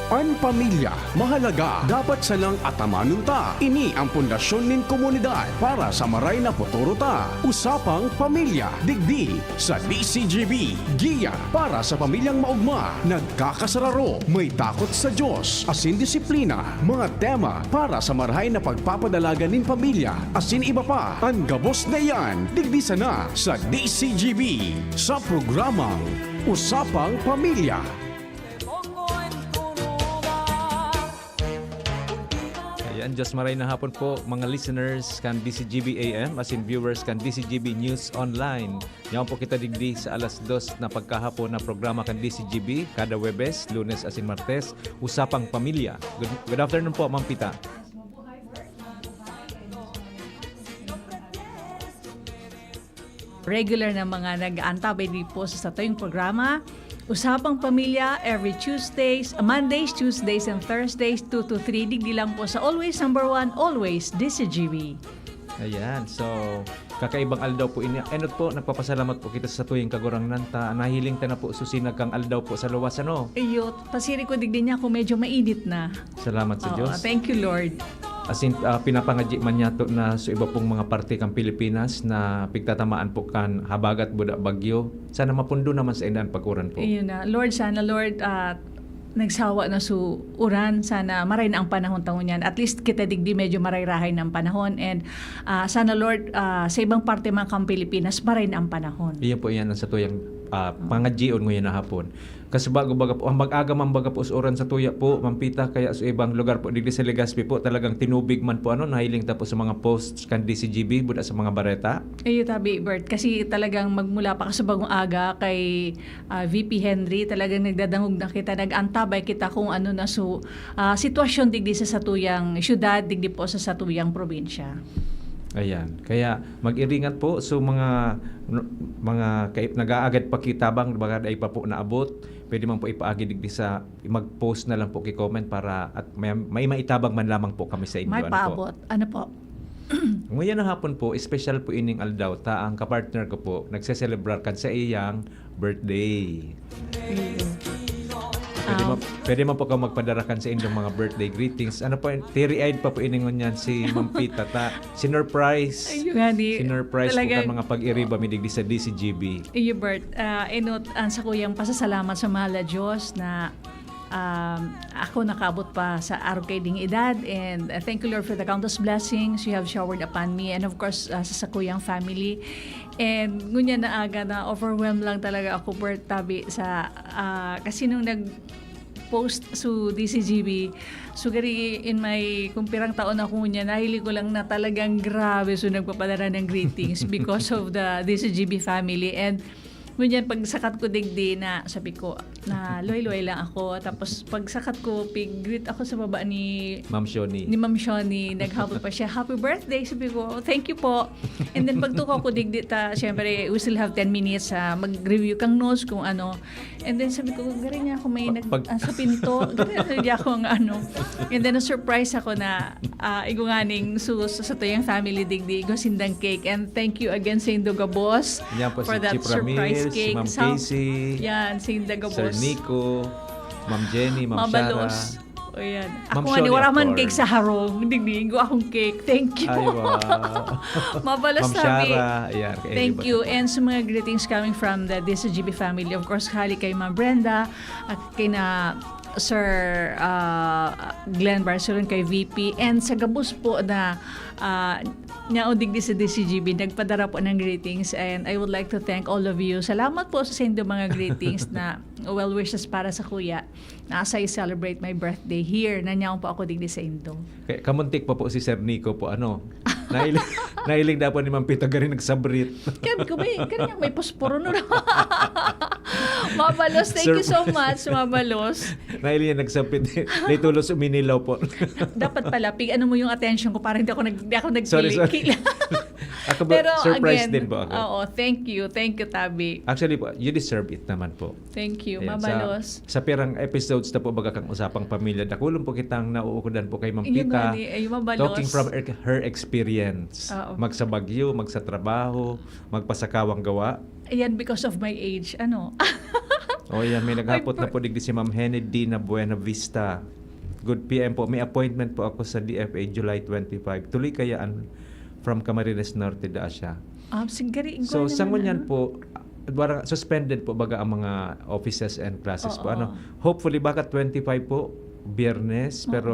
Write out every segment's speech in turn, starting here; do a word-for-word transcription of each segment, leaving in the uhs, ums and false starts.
An pamilya mahalaga, dapat sanang atamanon ta. Ini an pundasyon nin komunidad para sa maray na futuro ta. Usapang Pamilya, digdi sa D C G B. Giya para sa pamilyang maogma, nagkakasararo, may takot sa Diyos, asin disiplina. Mga tema para sa marahay na pagpapadalagan nin pamilya, asin iba pa. An gabos na iyan, digdi sana sa D C G B, sa programang Usapang Pamilya. Ayan, Diyos maray na hapon po, mga listeners kan D C G B A M, asin viewers kan D C G B News Online. Yaon po kita digdi sa alas dos na pagkahapon na programa kan D C G B, kada Webes, Lunes asin Martes, Usapang Pamilya. Good, good afternoon po, Ma'am Pita. Regular na mga nag-aantabay di po sa satuyang programa, Usapang Pamilya, every Tuesdays, ah, Mondays, Tuesdays, and Thursdays, two to three. Digdi lang po sa Always Number One, Always, D C G B. Ayan. So, kakaibang aldaw po ini. Enot po, nagpapasalamat po kita sa satuyang Kagurangnan ta. Nahiling ta na po susinag kang aldaw po sa luwas, ano? Iyo, pasiri ko digdi niya kung medyo mainit na. Salamat sa Oo, Diyos. Thank you, Lord. Asin, ah, pinapangadyi man niyato na sa iba pong mga parte kan Pilipinas na pigtatamaan po kan habagat buda bagyo. Sana mapundo naman sa indan pag-uran po. Iyon na. Lord, sana, Lord, ah, nagsawa na su uran. Sana maray na ang panahon ta ngunyan. At least kita digdi medyo maray-rahay na ang panahon. And, ah, sana, Lord, ah, sa ibang parte man kan Pilipinas, maray na ang panahon. Iyon po, iyan ang satuyang, ah, pangadyion ngunyan na hapon. Kasi bago baga po, ang mag-aga man baga po sa uran satuya po, Ma'am Pita, kaya sa ibang lugar po, digdi sa Legazpi po, talagang tinubig man po, ano, nahiling ta po sa mga posts kan D C G B, buda sa mga bareta. Iyo, tabi, Bert. Kasi talagang magmula pa sa bagong aga kay, ah, V P Henry, talagang nagdadangog na kita, nag-antabay kita kung ano na su-, ah, sitwasyon digdi sa satuyang syudad, digdi po sa satuyang probinsya. Ayan. Kaya mag-iringat po. So, mga, mga kay-, nag-aagad pa ki tabang, baka dai pa po naabot, pwede man po ipaagi digdi sa, mag-post na lang po ki comment para at may, may maitabang man lamang po kami sa inyo. May Ano po? Paabot. Ano po? Ngunyan na hapon po, espesyal po ining aldaw ta ang kapartner ko po, nagseselebrar kan sa iyang birthday. Mm. Pwede Um, ma-, pwede man po ka magpadara kan sa inyong mga birthday greetings. Ano po, teary-eyed pa po ini ngunyan si Ma'am Pita ta. Sinurprise. Ayun nga, di, Sinurprise po talaga kan mga pag-iriba mi digdi sa D C G B. Iyo, Bert, ah, enot ang sakuyang pasasalamat sa mahal na Diyos na, um, ako nakaabot pa sa arog kaiding edad. And, uh, thank you, Lord, for the countless blessings you have showered upon me. And of course, uh, sa sakuyang family. And ngunyan na aga na overwhelmed lang talaga ako, Bert, tabi sa, ah, kasi nung nag-post su D C G B, so gari in my, kung pirang taon ako ngunyan, nahiling ko lang na talagang grabe. So nagpapadara ng greetings because of the D C G B family. And ngunyan, pagsakat ko digdi na, sabi ko, na luway-luway lang ako. Tapos pagsakat ko, pig-greet ako sa baba ni Ma'am Shoni. Ni Ma'am Shoni. Naghabol pa siya, "Happy birthday!" Sabi ko, "Thank you po." And then pagtukaw ko digdi ta, syempre, we still have ten minutes, ah, mag-review kang notes kung ano. And then sabi ko, "Gari niya ako may Pag, nag-, pag ah, sa pinto." Gari niya ako ang ano. And then na-surprise ako na, ah, igo nganing su-, sa, sa tuyang family digdi, igo sindang cake. And thank you again sa indo gabos Yan po for si that Chief surprise Ramil, si cake. Ma'am Sa, Casey, yan, sa indo Sir gabos. Nico, Ma'am Jenny, Ma'am Mabalos. Shara. O yan. Ma'am Ako nga ni Shoni, wala of man course. Cake sa harong. Digdi, igo akong cake. Thank you. Ay, wow. Mabalos Ma'am sabi. Shara, ayan, kay Thank Eva you. Tapo. And sa mga greetings coming from the D C G B family, of course, hali kay Ma'am Brenda, at kay na Sir, ah, Glenn Barcelon, kay V P, and sa gabos po na, ah, nyaon digdi sa D C G B, nagpadara po ng greetings, and I would like to thank all of you. Salamat po sa saindo mga greetings na well wishes para sa kuya. Nasa I celebrate my birthday here. Nanyaon po ako digdi sa indo. Kaya kamuntik pa po si Sir Nico po, ano? Nailing, nailing dapat ni Ma'am Pita gari nagsabrit. Sabi ko, "May, kanya may posporo, no?" Mabalos, thank you Sir so much, Mabalos. Nailing niya nagsabit. Naitulos uminilaw po. Dapat pala, pig-ano mo yung attention ko para hindi ako nag-, hindi ako Sorry, sorry. nagkilala. Ako ba, Pero surprise again, din po ako. Oo, thank you. Thank you, Tabi. Actually po, you deserve it naman po. Thank you, Ayan, sa, Mabalos. sa pirang episodes na po baga kang Usapang Pamilya, dakulon po kitang nauukodan po kay Ma'am Iyo Pita, nga ni, ay, Mabalos. talking from her, her experience. Oo. Magsabagyo, magsatrabaho, magpasakawang gawa. Ayan, because of my age, ano? Oh, yan. May naghapot na per- po digdi si Ma'am Henny Dina Buena Vista. Good P M po. May appointment po ako sa D F A July twenty-five. Tuloy kaya an from Camarines Norte da siya. Ah, sigari, So, igwa sa naman, ngunyan ano? po, wala, suspended po baga ang mga offices and classes po. Oo. Ano? Hopefully, baka twenty-five po, Biyernes, Oo. pero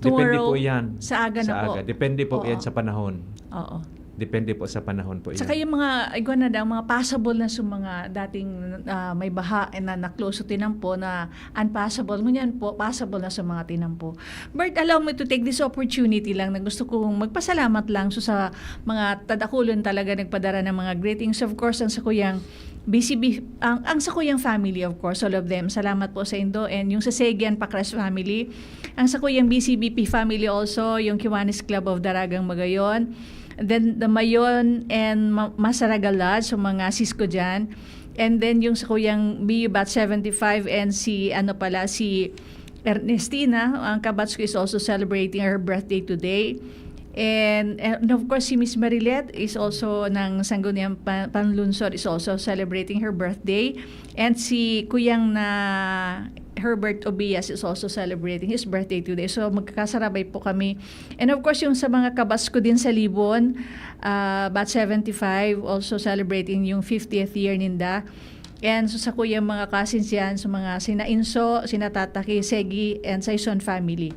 depende po Tomorrow, yan. sa aga na po. Depende po yan Oo. sa panahon. Oo. Depende po sa panahon po yan. Saka yung mga, igwa na daw, mga passable na sa mga dating ah, may baha na na-close sa tinampo na unpassable. Ngunyan po, passable na sa mga tinampo. Bert, allow me to take this opportunity lang na gusto kong magpasalamat lang so sa mga tadakulon talaga nagpadara ng mga greetings. Of course, ang sakuyang B C B, ang, ang sakuyang family, of course, all of them. Salamat po sa indo. And yung sa Segian Pacres family, ang sakuyang B C B P family also, yung Kiwanis Club of Daragang Magayon, then the Mayon and Ma- Masaragalad, so mga sis ko dyan. And then yung sa kuyang B U Batch seventy-five and si, ano pala, si Ernestina, ang kabatch ko, is also celebrating her birthday today. And, and of course, si Miss Marilet is also ng Sangguniang Pa- Panlunsod is also celebrating her birthday. And si Kuyang na Herbert Obias is also celebrating his birthday today. So, magkakasarabay po kami. And of course, yung sa mga kabatch ko din sa Libon, ah, batch seventy-five, also celebrating yung fiftieth year ninda. And so, sa kuyang mga cousins yan, sa mga sina Inso, sina Tataki, Segi, and Saison family.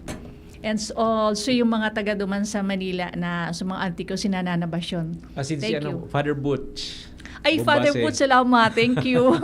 And s- also yung mga taga duman sa Manila na sa mga auntie ko, sina Nana Basyon. As in, si Thank ano, you. Father Butch. Ay, Bombase. Father Butch, salamat. Thank you.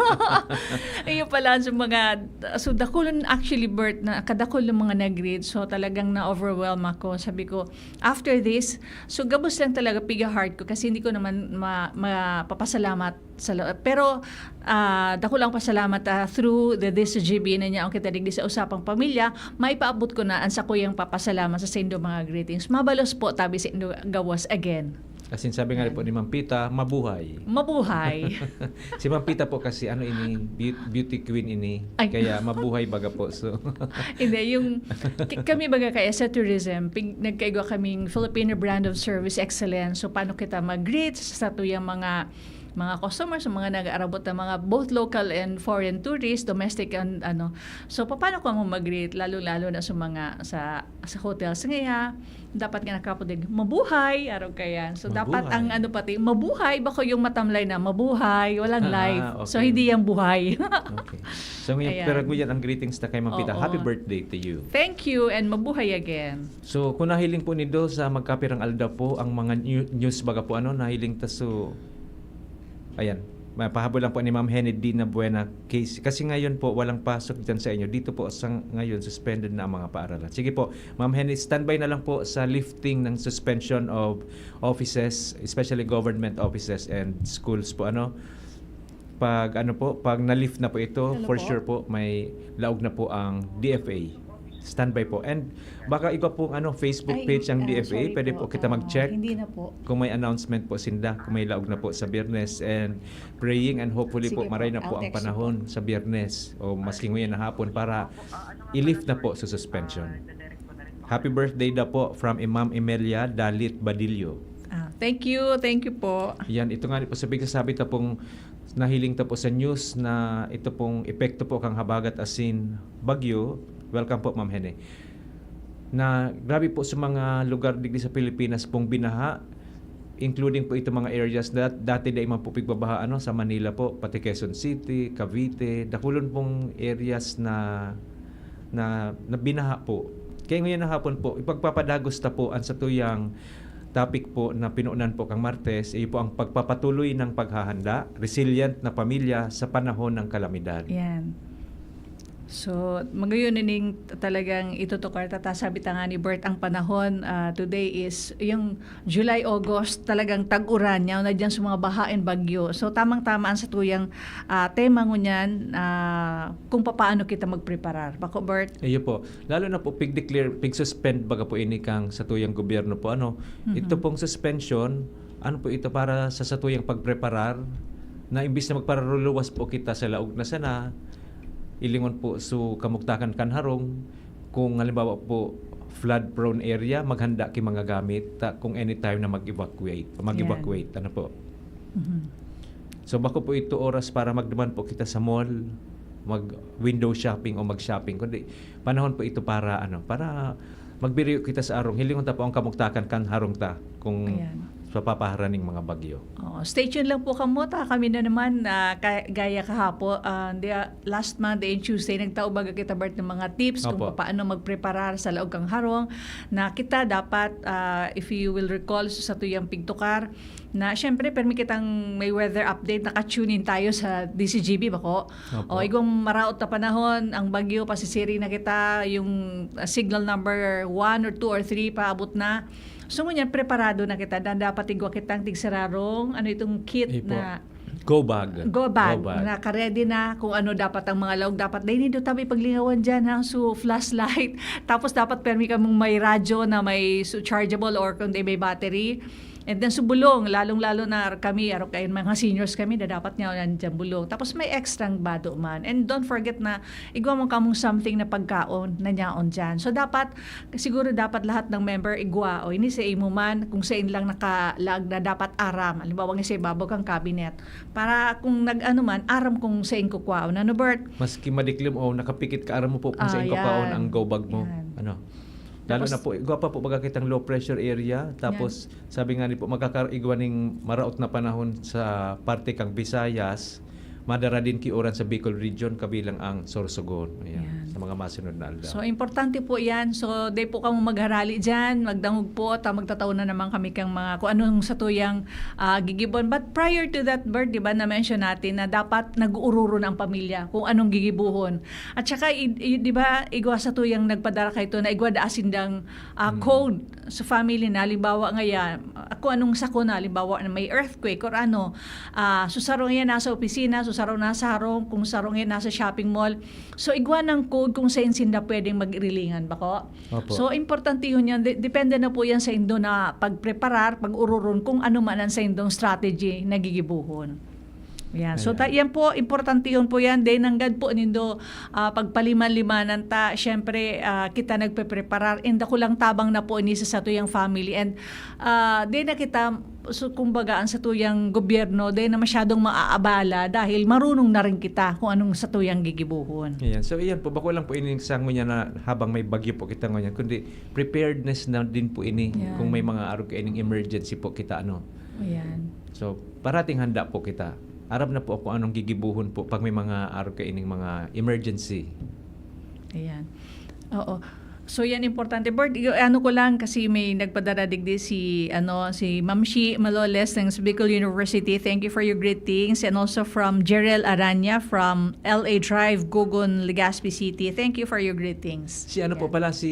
Ayun pala, sa mga, so dakul actually, Bert, na kadakul ng mga nag-greet. So talagang na-overwhelm ako. Sabi ko, after this, so gabos lang talaga piga heart ko kasi hindi ko naman ma, mapapasalamat sa lo-, pero ah, dakul ang pasalamat ah, through the this G B na niya ang kita digdi sa usapang pamilya, maipaabot ko na ang sakuyang papasalamat sa saindo mga greetings. Mabalos po, tabi saindo gabos again. As in, sabi nga rin po ni Ma'am Pita, mabuhay. Mabuhay. Si Ma'am Pita po kasi, ano ini, beau- beauty queen ini. Ay. Kaya mabuhay baga po. So, Hindi, yung k- kami baga kaya sa tourism, pig, nagkaigwa kaming Filipino Brand of Service Excellence. So, paano kita mag-greet sa tuyang mga mga customers, sa mga nag-aarabot na mga both local and foreign tourists, domestic and ano. So, paano kamo mag-greet, lalo-lalo na sa mga sa sa hotels? Ngaya, dapat nga nakapudig, mabuhay, araw kaya. So, dapat Mabuhay. ang ano pati, mabuhay, bako yung matamlay na, mabuhay, walang Ah, life. So, okay. Hindi yung buhay. Okay. So, ngayon, Ayan. Pero ngayon, ang greetings na kay Ma'am Pita. Oo. Happy birthday to you. Thank you and mabuhay again. So, kung nahiling po nindo sa magkapirang aldaw po, ang mga new- news baga po, ano, nahiling ta so, ayan, mapahabol lang po ni Ma'am Henny Dina Buena case. Kasi ngayon po, walang pasok dyan sa inyo. Dito po, sa ngayon, suspended na ang mga paaralan. Sige po, Ma'am Henny, standby na lang po sa lifting ng suspension of offices, especially government offices and schools po, ano. Pag ano po, pag na-lift na po ito, Hello for po. Sure po, may laog na po ang D F A. Standby po. And baka iba pong ano, Facebook Ay, page ang ah, D F A, sorry pwede po. po kita Ah, mag-check. Hindi na po. Kung may announcement po sinda, kung may laog na po sa Biyernes, and praying and hopefully Sige po, po, maray na po I'll ang text you panahon sa Biyernes o maski ngayon na hapon para i-lift na po sa suspension. Happy birthday daw po from Ma'am Emelia Dalit Badillo. Ah, thank you, thank you po. Yan, ito nga po sa pigsasabi ta pong nahiling ta po sa news na ito pong epekto po kang habagat asin bagyo. Welcome po, Ma'am Hene. Na grabe po sa mga lugar digdi sa Pilipinas pong binaha, including po itong mga areas na dati dai man po pigbabaha, ano, sa Manila po, pati Quezon City, Cavite, dakulon pong areas na, na, na binaha po. Kaya ngayon na hapon po, ipagpapadagos ta po ang satuyang topic po na pinunan po kang Martes, iyo po ang pagpapatuloy ng paghahanda, resilient na pamilya sa panahon ng kalamidad. Yan. So, magayon ining talagang itutukar ta, ta. Sabi ta nga ni Bert, ang panahon ah, today is yung July, August, talagang tag-uran. Yaw na dyan sa mga baha and bagyo. So, tamang-tama ang satuyang ah, tema ngunyan ah, kung papaano kita magpreparar. Bako, Bert? Iyo po. Lalo na po, pig-declare, pig-suspend baga po ini kang satuyang gobyerno po. Ano, Mhm. Ito pong suspension, ano po ito, para sa satuyang pagpreparar na imbis na magpararuluwas po kita sa laog na sana, ilingon po so kamugtakan kan harong, kung halimbawa po flood prone area, maghanda ki mga gamit ta kung anytime na mag-evacuate, mag-evacuate, ano po. Mhm. So bako po ito oras para magduman po kita sa mall. mag-window shopping o mag-shopping, kundi panahon po ito para, ano, para magbiriyo kita sa arong. Hilingon ta po ang kamugtakan kan harong ta kung Ayan. sa papaharaning mga bagyo. Oo, stay tuned lang po kamo, ta kami na naman, ah, ka-, gaya kahapo, ah, di, ah, last Monday and Tuesday, nagtao baga kita, Bert, ng mga tips kung Opo. paano magpreparar sa laog kang harong, na kita dapat, ah, if you will recall, sa satuyang pigtukar, na siyempre, permi kitang may weather update, naka-tune in tayo sa D Z G B, bako? Opo. O, igwang maraot na panahon, ang bagyo, pasisiri na kita, yung, ah, signal number one or two or three, paabot na. So, ngunyan, preparado na kita na dapat igwa kitang tigsirarong, ano itong kit Ipo. na Go bag. Go bag, Go bag. Naka-ready na kung ano dapat ang mga laog. Dapat, dai nindo tabi paglingawan dyan, ha? So, flashlight. Tapos, dapat permi kamong may radyo na may su-, chargeable or kung di may battery. And then, so, bulong, lalong-lalo na kami, aro kayo, mga seniors kami, na dapat nga nandyan bulong. Tapos, may extrang bado man. And don't forget na, igwa mo kamong something na pagkaon na nyaon dyan. So, dapat, siguro dapat lahat ng member igwa, o ini sa imo man, kung sa inlang nakalaag na dapat aram. Halimbawa nga sa ibabaw kang cabinet. Para kung nag-ano man, aram kung sa ing kukwaon. Ano, Bert? Maski madiklom o nakapikit ka, aram mo po kung sa Ah, ing kukwaon yan. ang go bag mo. Yan. Ano? Lalo Tapos na po, igwa pa po baga kitang low pressure area. Yan. Tapos, sabi nga ni po, magkakaigwa ning maraot na panahon sa parte kang Visayas, madara din ki uran sa Bicol region, kabilang ang Sorsogon. Ayan, Yan. sa mga masunod na aldaw. So, importante po yan. So, di po kamo magharali dyan. Magdangog po, ta magtatao na naman kami kang mga, kung anong satuyang, ah, gigibon. But prior to that, Bert, di ba, na-mention natin na dapat nag-uururo na ang pamilya kung anong gigibuhon. At saka, i-, i-, di ba, igwa satuyang nagpadara kay ito na igwa da asindang, ah, Mm. code sa family na, halimbawa, ngayon, ah, kung anong sakuna, halimbawa, na may earthquake or ano, ah, so, sarong yan nasa opisina, so, sarong nasa harong, kung sarong yan nasa shopping mall. So, igwa ng code kung saan sinda pwedeng magrilingan, bako? Opo. So, importante yun yan. De-, depende na po yan sa indo na pagpreparar, pag-ururon, kung ano man ang sa indong strategy na gigibuhon. Yan. So, Ayan. ta-, yan po, importante yun po yan. Then, nanggad po nindo, ah, pagpaliman-limanan ta, syempre, ah, kita nagpepreparar. And dakulang tabang na po ini sa satuyang family. And, ah, di na kita, so, kumbaga, ang satuyang gobyerno, di na masyadong maaabala dahil marunong na rin kita kung anong satuyang gigibuhon. Ayan. So, iyan po, bako lang po ining sa ngunyan na habang may bagyo po kita ngunyan, kundi preparedness na din po ini Yan. kung may mga arog kaining emergency po kita, ano. Ayan. So, parating handa po kita. Aram na po kung anong gigibuhon po pag may mga arog kaining mga emergency. Ayan. Oo. So, yan importante. Bert, y-, ano ko lang, kasi may nagpadara digdi si, ano, si Ma'am Shi Maloles ng Bicol University. Thank you for your greetings. And also from Jerel Aranya from L A Drive, Gugon, Legazpi City. Thank you for your greetings. Si ano po Yan. pala, si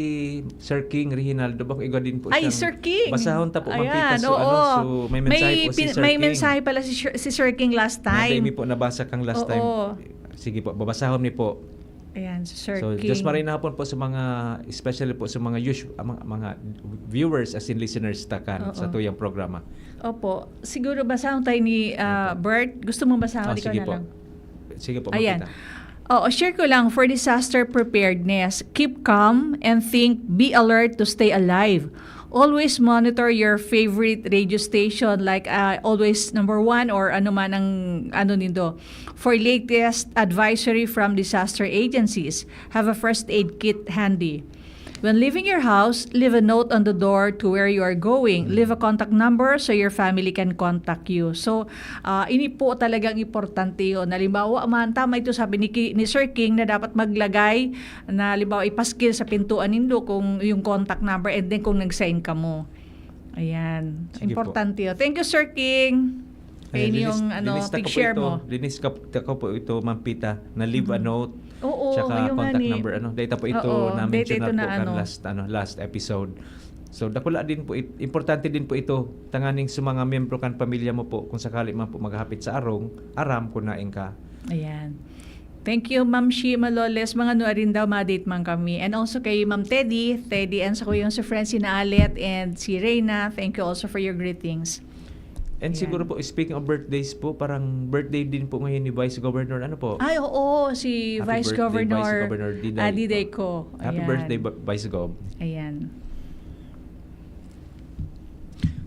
Sir King Reginaldo, bako igwa din po Ay, siyang Sir King! basahon ta po, Ma'am Pita. Ayan, So, ano, oo. so, may May mensahe po si pin-, Sir may King. mensahe pala si Sir, si Sir King last Na time. dai mi po nabasa kang last time. Oo. Sige po, babasahon mi po. Ayan, si Sir So, King. Diyos maray na hapon po sa mga, especially po sa mga usu-, ah, mga, mga viewers, as in listeners ta kan Oo. sa tuyang programa. Opo. Siguro basahon tayo ni, ah, Opo. Bert. Gusto mong basahon? Ah, Ikaw sige na po. lang. Sige po, Ayan. Ma'am Pita. Oo, share ko lang, for disaster preparedness, keep calm and think, be alert to stay alive. Always monitor your favorite radio station, like, ah, always number one or ano man ang ano nindo. For latest advisory from disaster agencies, have a first aid kit handy. When leaving your house, leave a note on the door to where you are going. Mm. Leave a contact number so your family can contact you. So, ah, ini po talagang importante yun. Halimbawa man, tama ito sabi ni Ki-, ni Sir King na dapat maglagay na, halimbawa, ipaskil sa pintuan nindo kung yung contact number and then kung nag-sign ka mo. Ayan. Sige po. Importante yun. Thank you, Sir King. Kaya Ayan, inyong, linis-, ano, linis ta ko po pig-share ito. mo. Linis ka, ta ko po ito, Ma'am Pita, na leave a Mhm. note, Oo, tsaka ayun nga contact ni. number, ano. Data po ito Oo, na-mention data ito na po na, kan ano. last, ano, last episode. So, dakula din po it-, importante din po ito, tanganing sa mga miyembro kan pamilya mo po, kung sakali man po maghahapit sa arong, aram kung nain ka. Ayan. Thank you, Ma'am Shi Maloles. Mga nuarin daw, ma-date man kami. And also kay Ma'am Teddy, Teddy, and sa kuyang si Francine Alet and si Reyna, thank you also for your greetings. And Ayan. siguro po, speaking of birthdays po, parang birthday din po ngayon ni Vice Governor, ano po? Ay, oo, si Happy Vice birthday, Vice Governor Governor Diday. Diday Co. Happy Ayan. birthday, Ba-, Vice Gov. Ayan.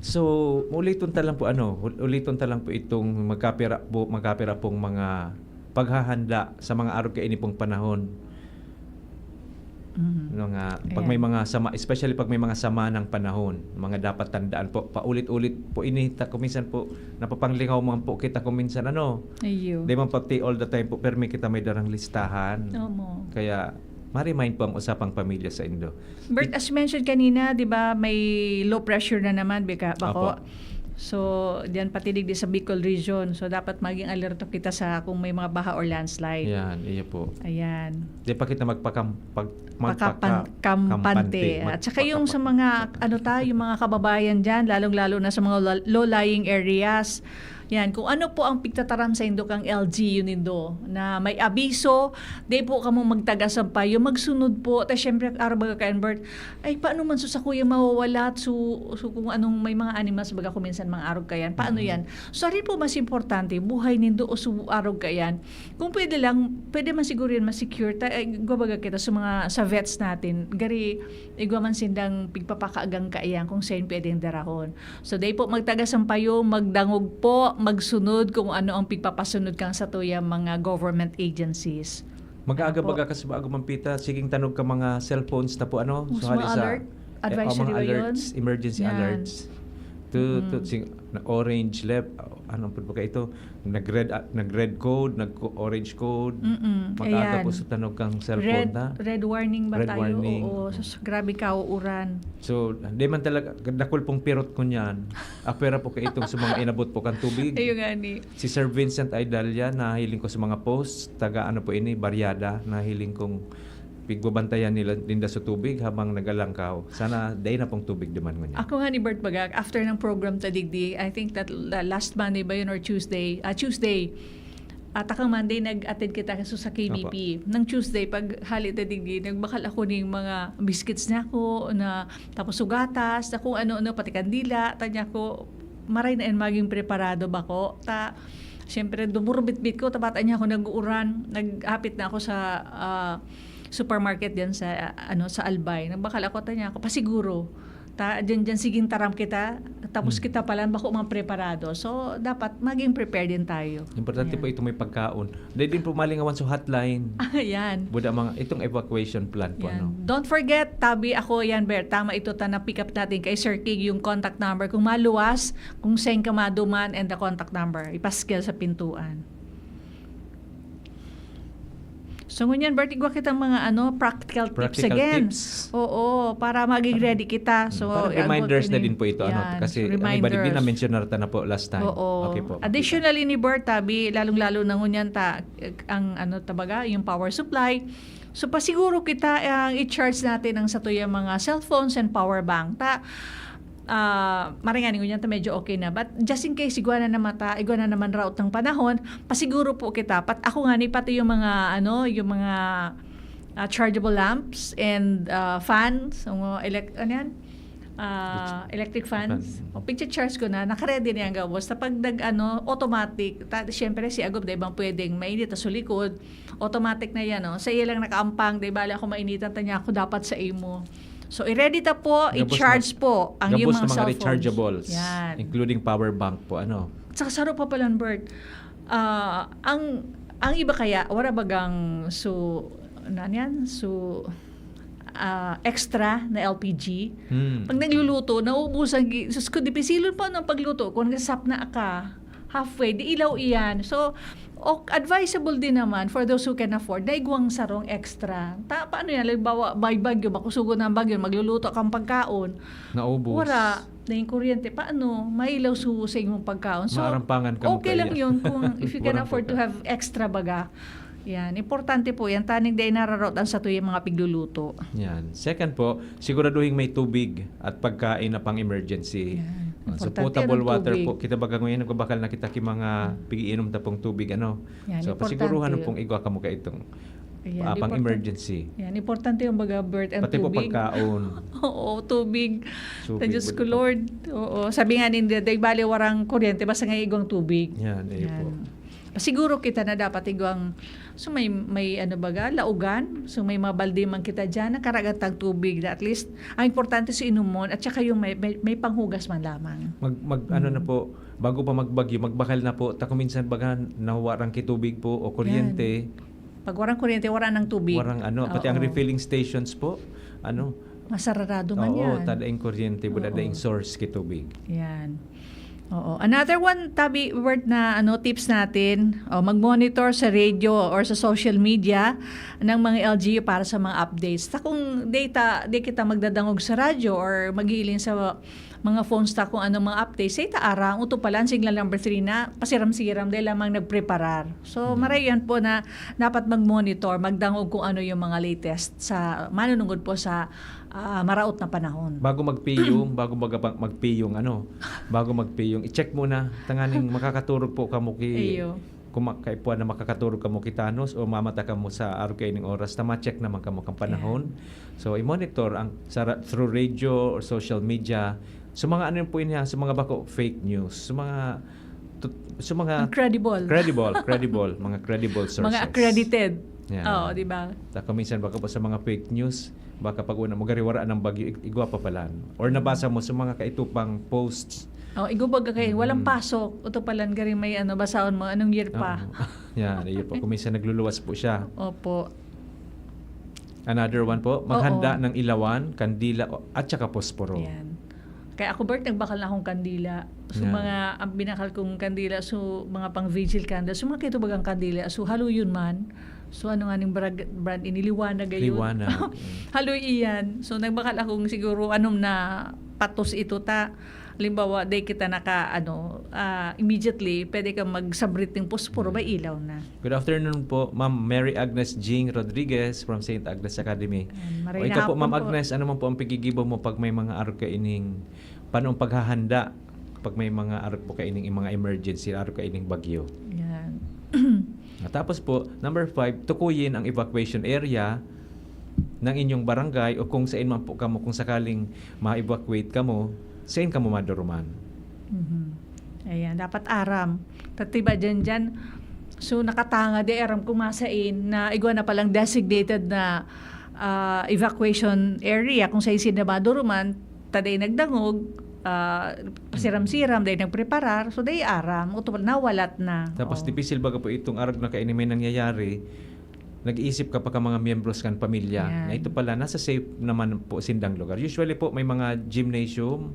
So, uliton ta lang po, ano, ul-, uliton ta lang po itong magkapira po, magkapira pong mga paghahanda sa mga arog kaini pong panahon. Mhm. No nga, pag may Ayan. mga sama, especially pag may mga sama ng panahon, mga dapat tandaan po, paulit-ulit po ini, ta-, kung minsan po, napapanglingaw man po kita kung minsan, ano, Iyo. di man pati all the time po, pero may kita may darang listahan. Omo. Kaya, ma-remind po ang usapang pamilya sa indo. Bert, as you mentioned kanina, di ba, may low pressure na naman, bika, bako? Apo. So, diyan pati digdi sa Bicol region. So, dapat maging alerto kita sa kung may mga baha or landslide. Yan, iyo po. Ayan. Di pa kita magpakam-, pag-, Pakapan-, magpaka-, kampante. kampante. At saka yung sa Magpaka-, mga, ano ta, yung mga kababayan dyan, lalong-lalo na sa mga lo-, low-lying areas. Yan, kung ano po ang pigtataram sa indo kang L G U nindo, na may abiso, di po kamo magtaga sampayo, magsunod po. Ta syempre, arabaga ka, Bert, ay, paano man so sakuya mawawala? So, so kung anong may mga animals, baga kung minsan mga arog kayan, paano Mhm. yan? So, ari po mas importante, buhay nindo o so arog kayan. Kung pwede lang, pwede man siguro yan ma-secure. Ta-, ay, igwa baga kita sa mga, sa vets natin, gari, igwa man sindang pigpapakaagang kaiyan kung saan pwedeng darahon. So, dai po magtaga sampayo, magdangog po, magsunod kung ano ang pigpapasunod kang satuyang mga government agencies. Mag-aaga Opo. baga ka sa bago man pita, siging tanog ka mga cellphones na po, ano? Mas So, hali mga sa, alert? eh, oh, Advisory mga ba yun? alerts, emergency Yan. alerts. To, to, Mm. sing-, na orange, left, ano po ba ka ito? Nag-red, ah, nag-red code, nag-orange code. Mm-mm, Mag-aaga ayan. po sa tanog kang cellphone Red, na. red warning ba Red tayo? warning. Oo, sus, grabe ka, uuran. So, di man talaga, dakul pong pirot ko niyan. Apwera po ka itong sa mga inabot po kang tubig. Ayun nga ni. Si Sir Vincent Aidalia, nahiling ko sa mga post, taga ano po ini, Barriada, nahiling kong pigbabantayan nila, ninda sa tubig habang nagalangkaw. Sana dai na pong tubig duman ngunyan. Ako nga ni Bert Bagak, after ng program ta digdi, I think that la-, last Monday ba yun or Tuesday? Ah, Tuesday. At akang Monday, nag-attend kita sa, sa K B P. Apo. Nang Tuesday, pag hali ta digdi, nagbakal ako ning mga biscuits niya ko, na, tapos sugatas, na kung ano-ano, pati kandila, tanya ko, maray na yan maging preparado ba ko? Ta, siyempre, dumurbitbit ko, tabata niya ako nag-uuran, naghapit na ako sa, ah, supermarket diyan sa, ah, ano, sa Albay. Nagbakal ako, tanya ako, pasiguro. Ta, diyan, diyan, siging taram kita, tapos Hmm. kita pala, bako mga preparado. So, dapat maging prepared din tayo. Importante Ayan. po ito may pagkaon. Dahil din po malingawan sa hotline. Ayan. Buda mga, itong evacuation plan po, Yan. ano? Don't forget, tabi ako yan, Bert. Tama ito, ta na-pick up natin kay Sir Kig yung contact number. Kung maluwas, kung saan ka maduman, and the contact number. Ipaskil sa pintuan. So, ngunyan, Bert, igwa kitang mga, ano, practical tips Practical again. tips. Oo, para maging ready kita. So, Parang ang reminders na content din po ito, ano, yan, kasi ang iba din reminders. na-mention na ta na po last time. Oo. Okay po, okay po. Additionally ni Bert, tabi, lalong-lalo na ngunyan ta, ang, ano, tabaga, yung power supply. So, pasiguro kita, ang i-charge natin ang satuyang mga cellphones and power bank. Ta, ah, maray nga ni ngunyan ta medyo okay na. But just in case, igwa na naman ta, igwa na naman route ng panahon, pasiguro po kita. Pat-, ako nga ni, pati yung mga, ano, yung mga, ah, chargeable lamps and, ah, fans, yung mga elec-, ano yan? Ah, Which electric fans. fan? O, pigcha-charge ko na, naka-ready na yan gabos. Sa pag nag, ano, automatic, ta-, siyempre, si Agob, di bang pwedeng mainit sa likod, automatic na yan, no? Sa iya lang nakaampang, di bali ako mainitan, tanya ako dapat sa imo. So, i-ready ta po, Gabos i-charge na, po ang gabos iyong mga na mga cellphones. rechargeables, Yan. including power bank po, ano? Saka saro pa pala, Bert. Ah, ang, ang iba kaya, wala bagang su-, ano yan? Su-, ah, extra na L P G. Hmm. Pag nagluluto, nauubusan, gi-, sus ko, dipisilon pa ng pagluto. Kung nagsap na ka, halfway, di ilaw iyan. So, o, advisable din naman for those who can afford, na igwang sarong extra. Ta-, paano yan? Halimbawa, may bagyo, makusugon ang bagyo, magluluto kang pagkaon. Naubos. Wala, na yung kuryente. Paano? Mailaw su-, sa imong pagkaon. So, Maarampangan ka mo okay lang kaya. yun kung if you can Walang afford to pagka- have extra baga. Yan. Importante po yan. Taning day nararaot ang satuyang mga pigluluto. Yan. Second po, siguraduhin may tubig at pagkain na pang-emergency. Yan. Ah, so, Importante potable ang water tubig. po. Kita baga ngayon, nagbabakal na kita ki mga Hmm. pigiinom ta pong tubig, ano? Yan, So, importante pasiguruhan yun. pong igwa kamo ka itong, Ayan, ah, pang importante. emergency. Yan, importante yung baga, Bert, ang Pati po tubig. pagkaon. Oo, tubig. Tubig, Diyos ko, balik pa. Lord. Oo, sabi nga ninda, "Day bale warang kuryente, basta nga igwang tubig." Yan, ayun Yan. po. Pasiguro kita na dapat igwang So, may, may ano baga, laugan. So, may mga balde man kita diyan, nakaragatang tubig na at least, ang importante sa inumon at saka yung may, may, may panghugas man lamang. Mag, mag, ano na Hmm. po, bago pa magbagyo, magbakal na po. Ta kung minsan baga, nawawaran ki tubig po o kuryente. Yan. Pag warang kuryente, wala nang tubig. Warang ano, pati ang Oo. refilling stations po, ano. Masarado man Oo, yan. ta daing kuryente, Oo. ta daing source ki tubig. Yan. Oo. Another one, Tabi, worth na, ano, tips natin, o, mag-monitor sa radio or sa social media ng mga L G U para sa mga updates. Ta kung data, di kita magdadangog sa radyo or maghihiling sa mga phones ta kung anong mga updates, sa ita aram, uto pala ang signal number three na pasiram-siram dahil lamang nagpreparar. So, Hmm. maray yan po na dapat mag-monitor, magdangog kung ano yung mga latest sa manunungod po sa, ah, maraot na panahon. Bago magpiyong, bago baga pa magpiyong, ano, bago magpiyong, i-check muna, tanganing makakaturog po kamo ki Iyo. kung ma-, kaipuhan na makakaturog kamo ki tanos o mamata kamo sa arog kaining oras, ta ma-check naman kamo kan panahon. Yan. So, i-monitor ang sa ra-, through radio or social media. So, mga ano po ini, ha, sa mga bako, fake news. Sa mga tut-, sa mga Ang credible. credible, credible, mga credible Mga sources. accredited. Yan. Oo, di ba? Ta kung minsan baka po sa mga fake news, baka pag una mo, gari wara ng bagyo, ig-, igwa pa palan. Or nabasa mo sa mga kaitupang posts. Oh, igubag ka kayo, walang Mm. pasok. Uto palan, gari may ano, basaon mo, anong year pa? Oo. Yan, iyo po. Kung minsan nagluluwas po siya. Opo. Another one po, maghanda Oo. ng ilawan, kandila, o, at saka posporo. Yan. Kaya ako, Bert, nagbakal na akong kandila. So, Yan. mga, ang binakal kong kandila, so, mga pang vigil candle. So, mga kito bagang kandila. So, haloy yun man. So, ano nga ning brag-, brand ini? Liwanag gayon. Liwanag. Mm. Haloy iyan. So, nagbakal akong siguro, anom na patos ito ta. Halimbawa, day kita naka, ano, ah, immediately, pwede ka magsabrit ng posporo, ba Mm. ilaw na. Good afternoon po, Ma'am Mary Agnes Jing Rodriguez from Saint Agnes Academy. Ayan, maray O, na ikaw po, hapon Ma'am po. Agnes, ano man po ang pigigibo mo pag may mga arog kaining panong paghahanda, pag may mga arog po kaining, mga emergency, arog kaining bagyo? Yan. At tapos po, number five, tukuyin ang evacuation area ng inyong barangay o kung saan man po kamo, kung sakaling ma-evacuate kamo, saan kamo maduruman? Mhm. Ayan, dapat aram. Tatiba dyan, dyan. So, nakatanga di aram kung masain na igwa na palang designated na, ah, evacuation area kung sa isin na maduruman, ta dai nagdangog, ah, pasiram-siram, dai nagpreparar, so dai aram, o tu-, nawalat na. Tapos Oo. dipisil baga po itong arog na kaini may nangyayari, nag-iisip ka pa ka mga miyembros kan pamilya. Yan. Na ito pala, nasa safe naman po sindang lugar. Usually po, may mga gymnasium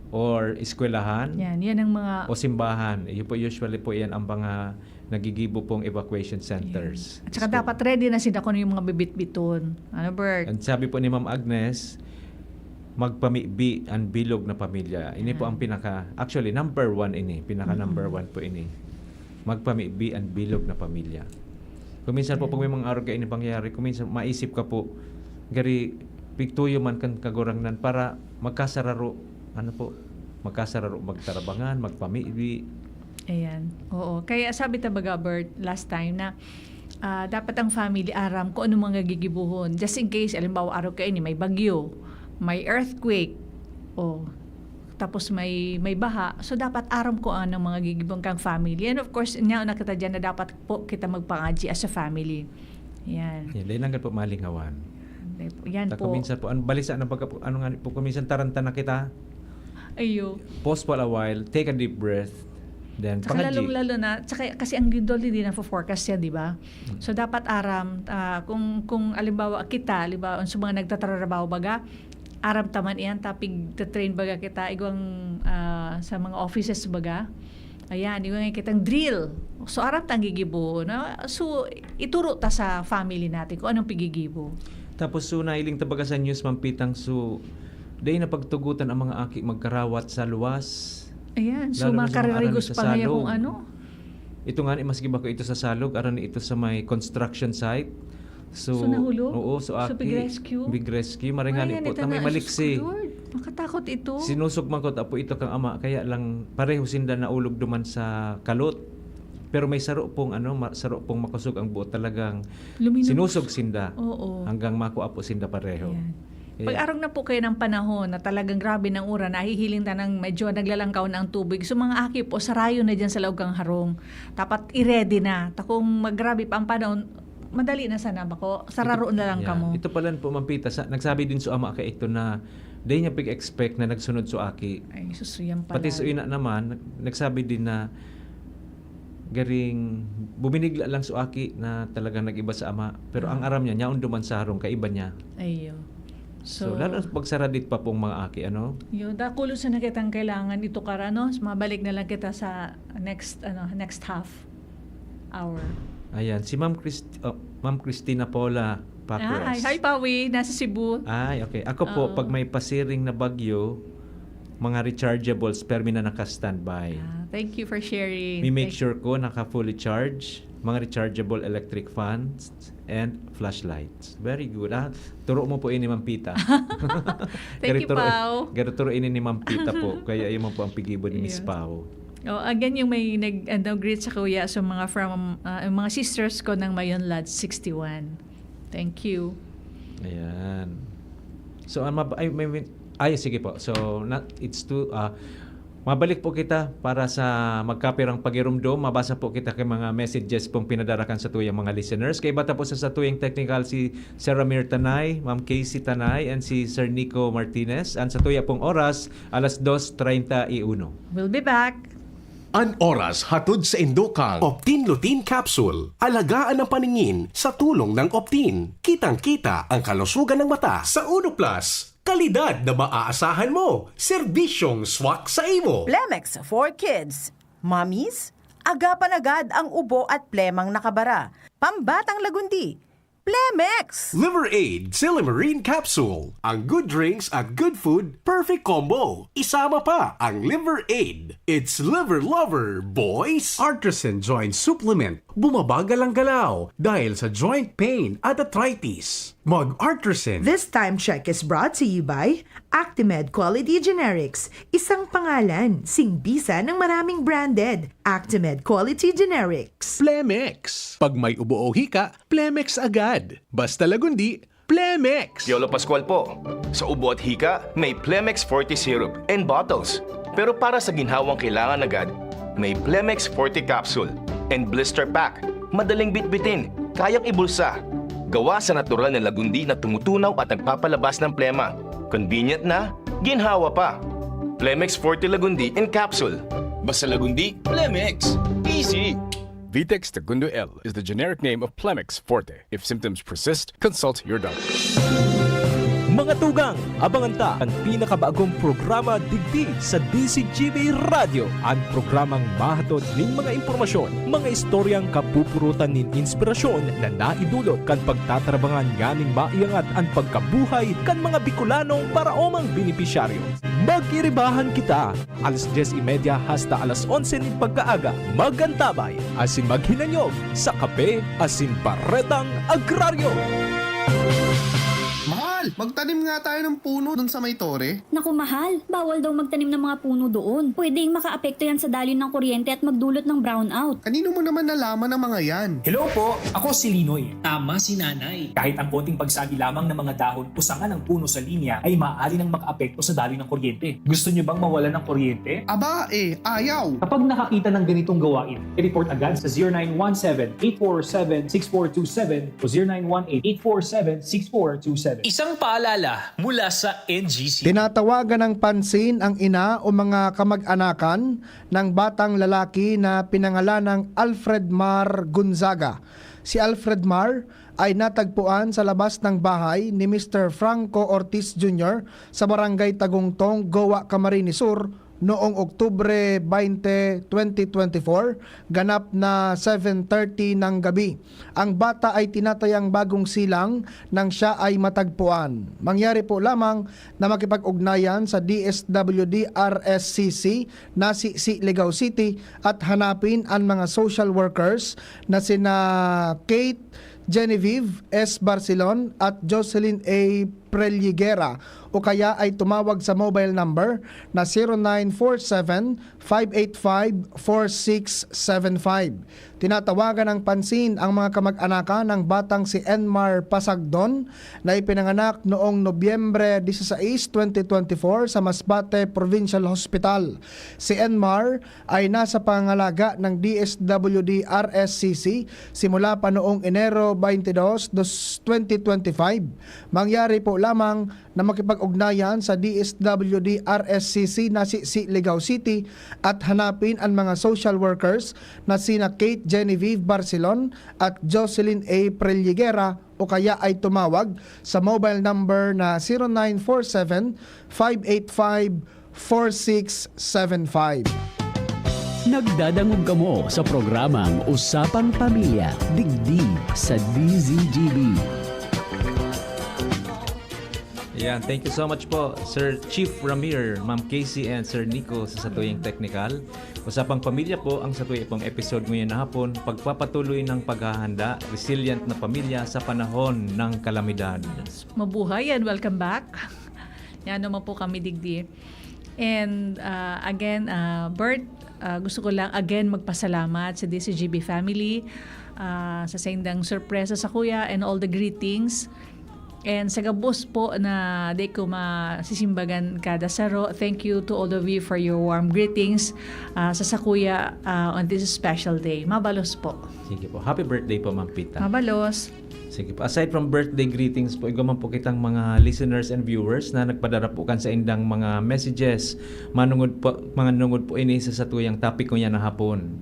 or eskwelahan Yan, yan ang mga o simbahan. Iyo po, usually po, yan ang mga nagigibo pong evacuation centers. Yan. At saka School. dapat ready na sila kung ano yung mga bibitbiton. Ano, Bert? And sabi po ni Ma'am Agnes, magpamibi ang bilog na pamilya. Ini po Yan. ang pinaka, actually, number one ini. Pinaka Mm. number one po ini. Magpamibi ang bilog na pamilya. Kung minsan po, pag may Yan. mga arog kaini pangyayari, kung minsan maisip ka po, gari, pigtuyo man kan Kagurangnan para magkasararo, ano po, magkasararo, magtarabangan, magpamibi. Ayan. Oo. Kaya sabi ta baga, Bert, last time na, ah, dapat ang family aram kung ano mga gigibuhon. Just in case, alimbawa, arog kaini, may bagyo, may earthquake, o tapos may, may baha. So, dapat aram ko anong mga gigibuhon kang family. And of course, nya na kita dyan na dapat po kita magpangadji as a family. Yan. Yan, dahil hanggang po malingawan. Yan Ta po. kung minsan po, ang balisa na pagka, ano nga po, kung minsan taranta na kita, Ayo. pause for a while, take a deep breath, then Tsaka pangadji. lalong-lalo na, tsaka kasi ang lindol hindi na forecast yan, di ba? Mm. So, dapat aram, ah, kung, kung alimbawa kita, alimbawa, sa mga nagtatrabaho baga, aram ta man iyan, ta pigta-train baga kita, igwang, ah, sa mga offices baga. Ayan, igwang kitang drill. So, aram ta ang gigibo, no? So, ituro ta sa family natin kung anong pigigibo. Tapos, so, nailing ta baga sa news, Ma'am Pitang, so, dai na pagtugutan ang mga aki magkarawat sa luwas. Ayan, so, Lalo na sa mga makararigos aran pa sa ngayon kung salog. ano. Ito nga ni, maski ba ko ito sa salog, aran ni ito sa may construction site. So, So, nahulog? oo, so So, aki, big rescue? big rescue. Maray nga Ay, ni yan po, ito ta may na. Ay, malik sus ko, si Lord. Makatakot ito. Sinusog man ko, ta po ito kang ama, kaya lang pareho sinda naulog duman sa kalot. Pero may saro pong, ano, ma-, saro pong makosog ang buot, talagang Luminok. sinusog sinda Oo. hanggang makua po sinda pareho. Yan. Pag-arog na po kayo ng panahon na talagang grabe ng uran, nahihiling ta nang medyo naglalangkaw na ang tubig. So, mga aki po, sarayo na dyan sa laog kang harong. Dapat i-ready na. Ta kung maggrabe pa ang panahon, madali na sana bako. Sararoon na lang Yeah. kamo. Ito pala po, Ma'am Pita, sa, nagsabi din so ama kay ito na di niya pag-expect na nagsunod so aki. Ay, susuyan pala. Pati so ina naman, nag- nagsabi din na garing buminigla lang so aki na talagang nag-iba sa ama. Pero ang Ah. aram niya, niya duman sa harong, kaiba niya. Ayo. So, lalo na pag saradit pa pong mga aki, ano? Yo, dakulo sa nakitang kailangan ito kara, no? Mabalik na lang kita sa next, ano, next half hour. Ayan, si Ma'am Christ- oh, Ma'am Christina Paula Pacuras. Ay, hi, Pawi. Nasa Cebu. Ay, okay. Ako po, Oo. pag may pasiring na bagyo, mga rechargeables, permi na naka-standby. Ah, thank you for sharing. Mi-make Thank- sure ko naka-fully charge, mga rechargeable electric fans, and flashlights. Very good. Ah, turo mo po ini, Ma'am Pita. Thank you, Pao. Garo turo ini ni Ma'am Pita po. Kaya yun man po ang pigibo ni Miss Yes. Pao. Oh, again, yung may nag, ano, greet sa kuya, so mga from, ah, yung mga sisters ko ng Mayon Lodge sixty-one. Thank you. Ayan. So, ang mab- ay, may, may- ay, sige po. So, na, it's too, ah, mabalik po kita para sa magkapirang pagirumdom. Mabasa po kita kay mga messages pong pinadarakan sa tuyang mga listeners. Kay bata po sa satuyang technical si Sir Ramir Tanay, Ma'am Casey Tanay, and si Sir Nico Martinez. Ang sa tuya pong oras, alas dos treinta y uno. We'll be back. An oras hatod sa indokang Optin Lutein Capsule. Alagaan ang paningin sa tulong ng Optin. Kitang-kita ang kalusugan ng mata. Sa Uno Plus, kalidad na maaasahan mo. Serbisyong swak sa imo. Plemex for Kids. Mommies, agapan agad ang ubo at plemang nakabara. Pambatang lagundi. Plemex! Liver Aid Silymarin Capsule. Ang good drinks at good food, perfect combo. Isama pa ang Liver Aid. It's Liver Lover, boys! Artisan Joint Supplement. Bumabagal ang galaw dahil sa joint pain at arthritis. Mag-Artisan. This time check is brought to you by Actimed Quality Generics, isang pangalan, singbisa ng maraming branded. Actimed Quality Generics. Plemex. Pag may ubo o hika, Plemex agad. Basta lagundi, Plemex! Piolo Pascual po. Sa ubo at hika, may Plemex Forte Syrup and bottles. Pero para sa ginhawang kailangan agad, may Plemex Forte Capsule and Blister Pack. Madaling bitbitin, kayang ibulsa. Gawa sa natural na lagundi na tumutunaw at nagpapalabas ng plema. Convenient na, ginhawa pa. Plemex Forte Lagundi in Capsule. Basta lagundi, Plemex. Easy! Vitex Segundo L is the generic name of Plemex Forte. If symptoms persist, consult your doctor. Mga tugang, abangan ta an pinakabagong programa digdi sa D Z G B Radyo, an programang mahatod nin mga impormasyon, mga istoryang kapupurutan nin inspirasyon na naidulot kan pagtatarabangan nganing maiangat an pagkabuhay kan mga Bicolanong paraomang benepisyaryo. Mag-iribahan kita! Alas dyes y media hasta alas onse nin pagkaaga, mag-antabay asin maghinanyog sa Kape asin Baretang Agraryo. Mahal, magtanim nga tayo ng puno dun sa may tore. Naku, mahal, bawal daw magtanim ng mga puno doon. Pwedeng makaapekto yan sa daloy ng kuryente at magdulot ng brownout. Kanino mo naman nalaman ang mga yan? Hello po, ako si Linoy. Tama si Nanay. Kahit ang konting pagsagi lamang ng mga dahon o sanga ng puno sa linya ay maaari nang makaapekto sa daloy ng kuryente. Gusto niyo bang mawalan ng kuryente? Aba eh, ayaw! Kapag nakakita ng ganitong gawain, i-report agad sa zero nine one seven, eight four seven, six four two seven o zero nine one eight, eight four seven, six four two seven. Isang paalala mula sa N G C. Tinatawagan ng pansin ang ina o mga kamag-anakan ng batang lalaki na pinangalanang Alfred Mar Gonzaga. Si Alfred Mar ay natagpuan sa labas ng bahay ni Mister Franco Ortiz Junior sa Barangay Tagungtong, Goa, Camarines Sur, noong Oktubre twenty, twenty twenty-four, ganap na seven thirty ng gabi. Ang bata ay tinatayang bagong silang nang siya ay matagpuan. Mangyari po lamang na makipag-ugnayan sa D S W D R S C C, Nasisi, Ligao City at hanapin ang mga social workers na sina Kate Genevieve S. Barcelon at Jocelyn A. Prel Higuera o kaya ay tumawag sa mobile number na zero nine four seven, five eight five, four six seven five. Tinatawagan ng pansin ang mga kamag-anakan ng batang si Enmar Pasagdon na ipinanganak noong Nobyembre dieciséis, twenty twenty-four sa Masbate Provincial Hospital. Si Enmar ay nasa pangangalaga ng D S W D R S C C simula pa noong Enero twenty-dos, dos, twenty twenty-five. Mangyari po lamang na makipag-ugnayan sa D S W D R S C C na si, si Ligao City at hanapin ang mga social workers na sina Kate Genevieve Barcelon at Jocelyn A. Prelligera o kaya ay tumawag sa mobile number na zero nine four seven, five eight five, four six seven five. Nagdadangog kamo sa programang Usapang Pamilya, digdi sa D Z G B. Yan, thank you so much po, Sir Chief Ramir, Ma'am Casey, and Sir Nico sa satuyang technical. Usapang pamilya po ang satuya pong episode ngayon na hapon, pagpapatuloy ng paghahanda, resilient na pamilya sa panahon ng kalamidad. Mabuhay and welcome back. Yan naman po kami, digdi. And uh, again, uh, Bert, uh, gusto ko lang again magpasalamat sa D C G B family uh, sa saindang sorpresa sa kuya and all the greetings. And sa gabos po na di ko masisimbagan kada saro, thank you to all of you for your warm greetings uh, sa sakuya uh, on this special day. Mabalos po. Sige po. Happy birthday po, Ma'am Pita. Mabalos. Sige po. Aside from birthday greetings po, igwa man po kitang mga listeners and viewers na nagpadara po kan sa indang mga messages. Manungod po, manungod po ini sa satuyang topic ko niya na hapon.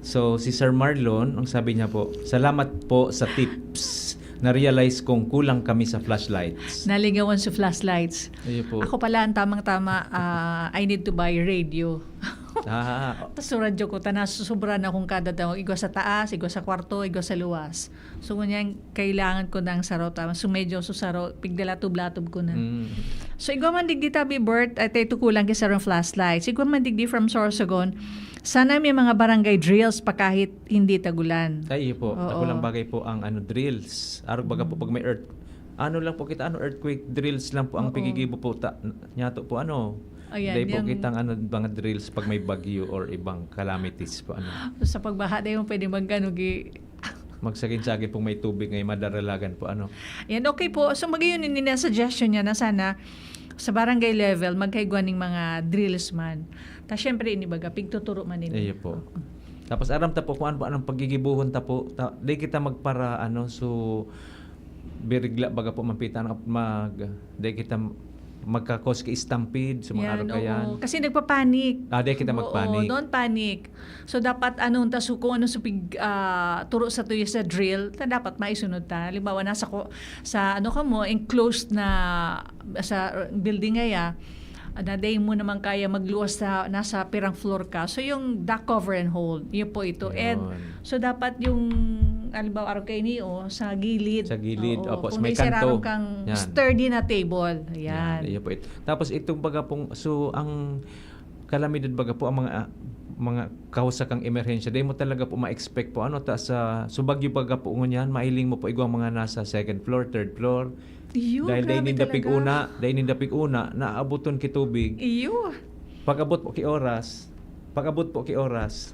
So, si Sir Marlon, ang sabi niya po, "Salamat po sa tips. Na-realize kong kulang kami sa flashlights." Nalingawan sa flashlights. Ayun po. Ako pala, ang tamang-tama, ah, I need to buy radio. Ah, Tapos sa radyo ko, ta nasusubra na akong kada taon. Igwa sa taas, igwa sa kwarto, igwa sa luwas. So, ngunyan, kailangan ko ng saro. Tama. So, medyo susaro, pigdalatub-latub ko na. mm. So, igwa man digdi tabi, Bert, ay tayo tukulang kay sarong flashlight. So, igwa man digdi from Sorsogon, sana may mga barangay drills pa kahit hindi tagulan. Ay, iyo po. Oo. Dakulang bagay po ang ano, drills. Arog baga po pag may earth. Ano lang po kita, ano, earthquake drills lang po ang Oo. pigigibo po. Ta, nyato po, ano, Ayan, dahil po yung- kitang ano, mga drills pag may bagyo or ibang calamities po. Ano. Sa pagbaha, di mo pwede mag, ano, gi-, Magsagin-sagin pong may tubig ngayon, madaralagan po. Ano. Yan, okay po. So, magayon, ini na suggestion niya na sana sa barangay level, magkaigwa ning mga drills man. Ta syempre, ini baga, pigtuturo man ini. Iyo po. Tapos aram ta po kung ano po anong pagigibuhon ta po. Ta, di kita magpara, ano, so, birigla baga po, mampita na mag, di kita magkakos ki stampede sa mga Yan, arog kayan. Oo. Kasi nagpapanik. Ah, di kita Oo, magpanik. Don't panic. So, dapat anong taso kung ano sa pig, ah, turo sa tuyo sa drill, ta dapat maisunod ta. Halimbawa, nasa ko, sa ano ka mo, enclosed na sa building ngaya, na day mo naman kaya magluwas sa nasa pirang floor ka. So, yung duck cover and hold, yun po ito. And Yun. so, dapat yung, halimbawa, araw kayo niyo, sa gilid. Sa gilid, Oo, opo, sa kung may di sira kanto. kang Yan. Sturdy na table. Ayan. Yan, iyo po ito. Tapos itong baga pong, so ang kalamidad baga po, ang mga mga kausa kang emerhensya, dahil mo talaga po ma-expect po, ano, ta sa, so bagyo baga po ngunyan, mahiling mo po igwang mga nasa second floor, third floor. Iyo, Dahil dahil grabe ninda talaga. pig-una, dahil ninda pig-una, naabuton ki tubig. Iyo. Pag-abot po ki oras, pag-abot po ki oras,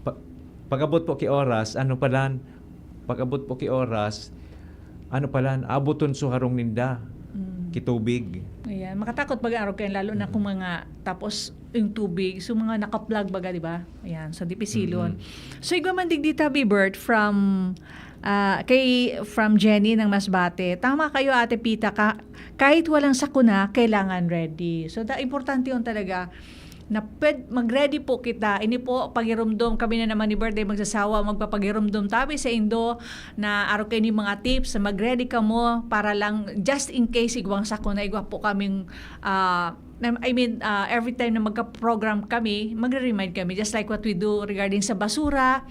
pa, pag-abot po ki oras, ano palan, pag-abot po ki oras, ano palan, abuton so harong ninda, Mm. ki tubig. Ayan, makatakot pag araw kayo, lalo na kung mga, tapos yung tubig, so mga nakaplag baga, di ba? Ayan, so dipisilon. Mm-mm. So, igwa man digdi tabi, Bert, from, ah, kay, from Jenny ng Masbate. Tama kayo, Ate Pita, ka, kahit walang sakuna, kailangan ready. So, da, importante yun talaga na pwed, mag-ready po kita. Ini po, pagirumdom kami na naman ni Bert, dahil magsasawa, magpapagirumdom tabi sa indo na araw kayo ni mga tips, mag-ready ka mo para lang, just in case, igwang sakuna, igwa po kaming, ah, na, I mean, ah, every time na magka-program kami, magre-remind kami, just like what we do regarding sa basura,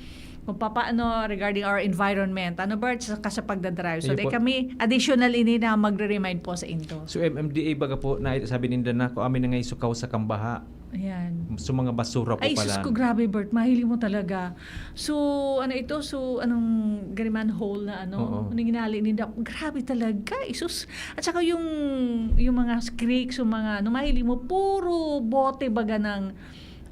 kung papaano regarding our environment. Ano, Bert, sa, sa pagdadrive. So, Ayun dahil po. Kami, additional ini na magre-remind po sa indo. So M M D A baga po, na sabi ninda na, kung amin na nga isukaw sa kambaha, Ayan. So, mga basura po Ay, pala. Sus ko, grabe, Bert. Mahiling mo talaga. So, ano ito? So, anong gariman hole na ano? Oo. Anong hinali ninda? Grabe talaga. Isus. At saka yung, yung mga creek, so mga, ano, mahiling mo, puro bote baga ng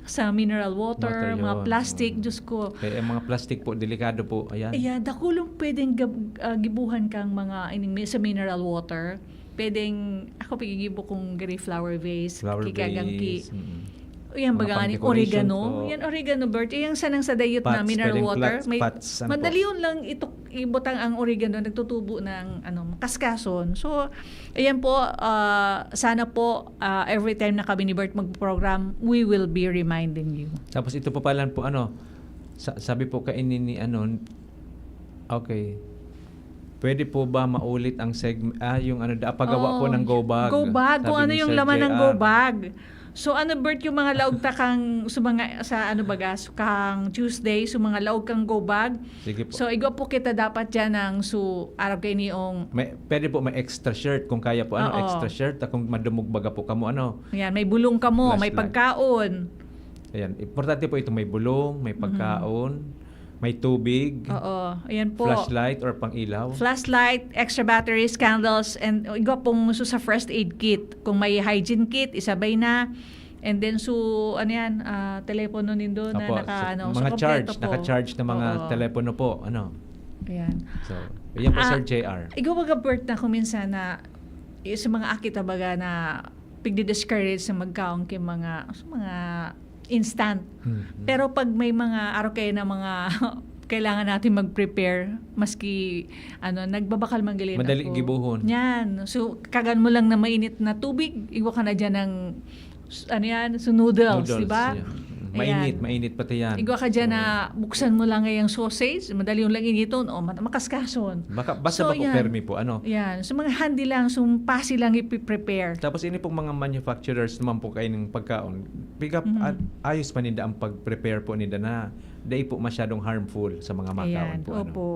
sa mineral water, Water mga yun. plastic, Mm. Diyos ko. Eh, ang mga plastic po, delikado po. Ayan. Iya, dakulong pwedeng gab- ah, gibuhan kang mga ining mi- sa mineral water. Pwedeng, ako pigigibo kong gray flower vase, Flower kikagang ki. Vase. Mm. Yan, Mga baga nga ni pang-decoration oregano. po. Yan, oregano, Bert. Yan, sanang sa dayot na Pots, mineral pwedeng water. pla- May, pots, ano po? Madali yun lang ito, ibutang ang oregano, nagtutubo ng ano, kaskason. So, ayan po, ah, sana po, ah, every time na kami ni Bert mag-program, we will be reminding you. Tapos ito pa pala po, ano, sa- sabi po kaini ni, ano, okay. Pwede po ba maulit ang segment? Ah, yung ano, da- paggawa po Oo. ng go bag. Go bag, kung Sabi ano ni yung Sir laman ng J R. Go bag. So ano, Bert, yung mga laog ta kang, so mga, sa ano baga, so kang Tuesday, so mga laog kang go bag. Sige po. So igwa po kita dapat dyan ng, so arab kayo niyong May, pwede po may extra shirt kung kaya po, ano, Oo. extra shirt, at kung madumog baga po kamo, ano. Yan, may bulong kamo, may Flashlight. Pagkaon. Ayan, importante po ito, may bulong, may Mhm. pagkaon, may tubig, Oo, ayan po. Flashlight or pang-ilaw. Flashlight, extra batteries, candles, and igwa pong so sa first aid kit. Kung may hygiene kit, isabay na. And then, so, ano yan, ah, telepono nindo na Opo, naka, so, ano, mga so charge, kompleto po. naka-charge na mga Oo. telepono po, ano. Ayan. So, yan po, Ah, Sir J R. Igwa baga, Bert, na kung minsan na, eh, sa mga aki ta baga na pigdi-discourage sa magkaon kay mga, sa mga instant. Mhm. Pero pag may mga araw kayo na mga kailangan natin mag-prepare, maski, ano, nagbabakal man gali Madali ako. Gibuhon. Yan. So, kagan mo lang na mainit na tubig, igwa ka na dyan ng, s- ano yan, so noodles, Noodles, di ba? Yeah. Ayan. Mainit, mainit pati yan. Igwa ka dyan Oo. na buksan mo lang ngayong sausage, madali yung lang initon, o mat- makaskas-on. Baka, basta So, ba po yan. Permi po, ano? Yan. So, mga handy lang, so, pasi lang ipiprepare. Tapos ini pong mga manufacturers naman po kayo ng pagkaon, pick up, Mhm. at ayos pa ninda ang pag-prepare po ninda na dai po masyadong harmful sa mga makaon Ayan, po. Ano? Opo.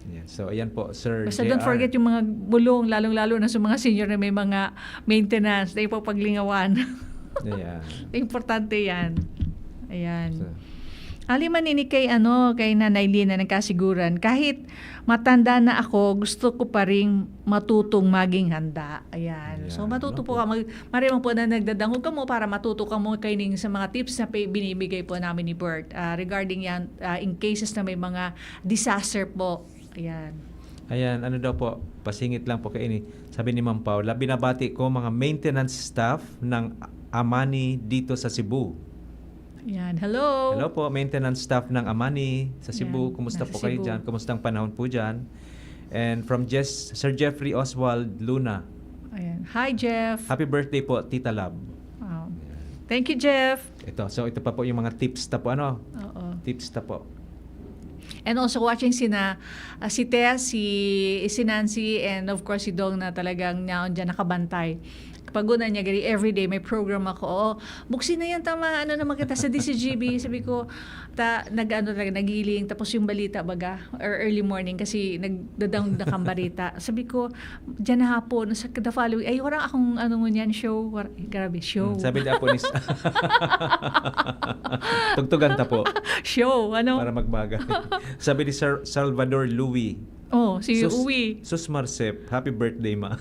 Ayan. So, ayan po, Sir Basta J R. Don't forget yung mga bulong, lalong-lalo na sa mga senior na may mga maintenance, dai po paglingawan. Ayan. Importante yan. Ayan. So, Ali man ini kay, ano, kay Nanay Lina nagkasiguran, kahit matanda na ako, gusto ko pa ring matutong maging handa. Ayan. So, Ayan. matuto po ka. Mag, marimang po na nagdadangog ka mo para matuto ka mo kay ning sa mga tips na pe- binibigay po namin ni Bert, ah, regarding yan, ah, in cases na may mga disaster po. Ayan. Ayan, ano daw po, pasingit lang po kaini. Sabi ni Ma'am Paula, binabati ko mga maintenance staff ng Amani dito sa Cebu. Ayan. Hello. Hello po, maintenance staff ng Amani sa Cebu. Ayan, Kumusta nasa po kayo Cebu. Dyan? Kumusta ang panahon po dyan? And from Jess, Sir Jeffrey Oswald Luna. Ayan. Hi, Jeff. Happy birthday po, Tita Lab. Wow. Thank you, Jeff. Ito, so ito pa po yung mga tips ta po, ano? Oo. Tips ta po. And also watching sina, ah, si Tess, si, si Nancy, and of course si Dong na talagang naon dyan nakabantay. Pag una niya, gani, everyday may program ako. Oo, buksi na yan, tama, ano naman kita sa D C G B. Sabi ko, ta, nag, ano, talaga, nagiling. Tapos yung balita, baga, or early morning, kasi nagdadangog na kang balita. Sabi ko, dyan na hapon, sa the following, ay, wala akong, ano ngunyan, show. Wala, grabe, show. Hmm, sabi niya po ni... Tugtugan ta po. Show, ano? Para magbagay. Sabi ni Sir Salvador Louis, Oh, si Sus, Uwi. Sus Marcep, happy birthday, ma.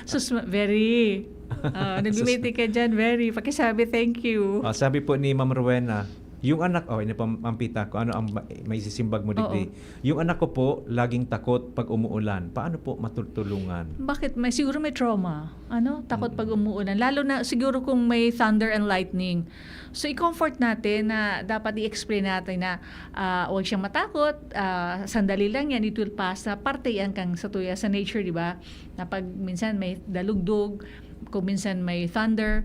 Sus, ma- very. Ah, nagmimiti ka dyan, very. Pakisabi, thank you. Ah, sabi po ni Ma'am Rowena, yung anak, oh, ini pa ang pita ko, ano ang ma- may sisimbag mo digdi? Yung anak ko po, laging takot pag umuulan. Paano po matutulungan? Bakit? May, siguro may trauma. Ano? Takot pag umuulan. Lalo na siguro kung may thunder and lightning. So, i-comfort natin na dapat i-explain natin na, ah, huwag siyang matakot, ah, sandali lang yan, it will pass. Na parte yan kang sa tuya, sa nature, di ba? Na pag minsan may dalugdog, kung minsan may thunder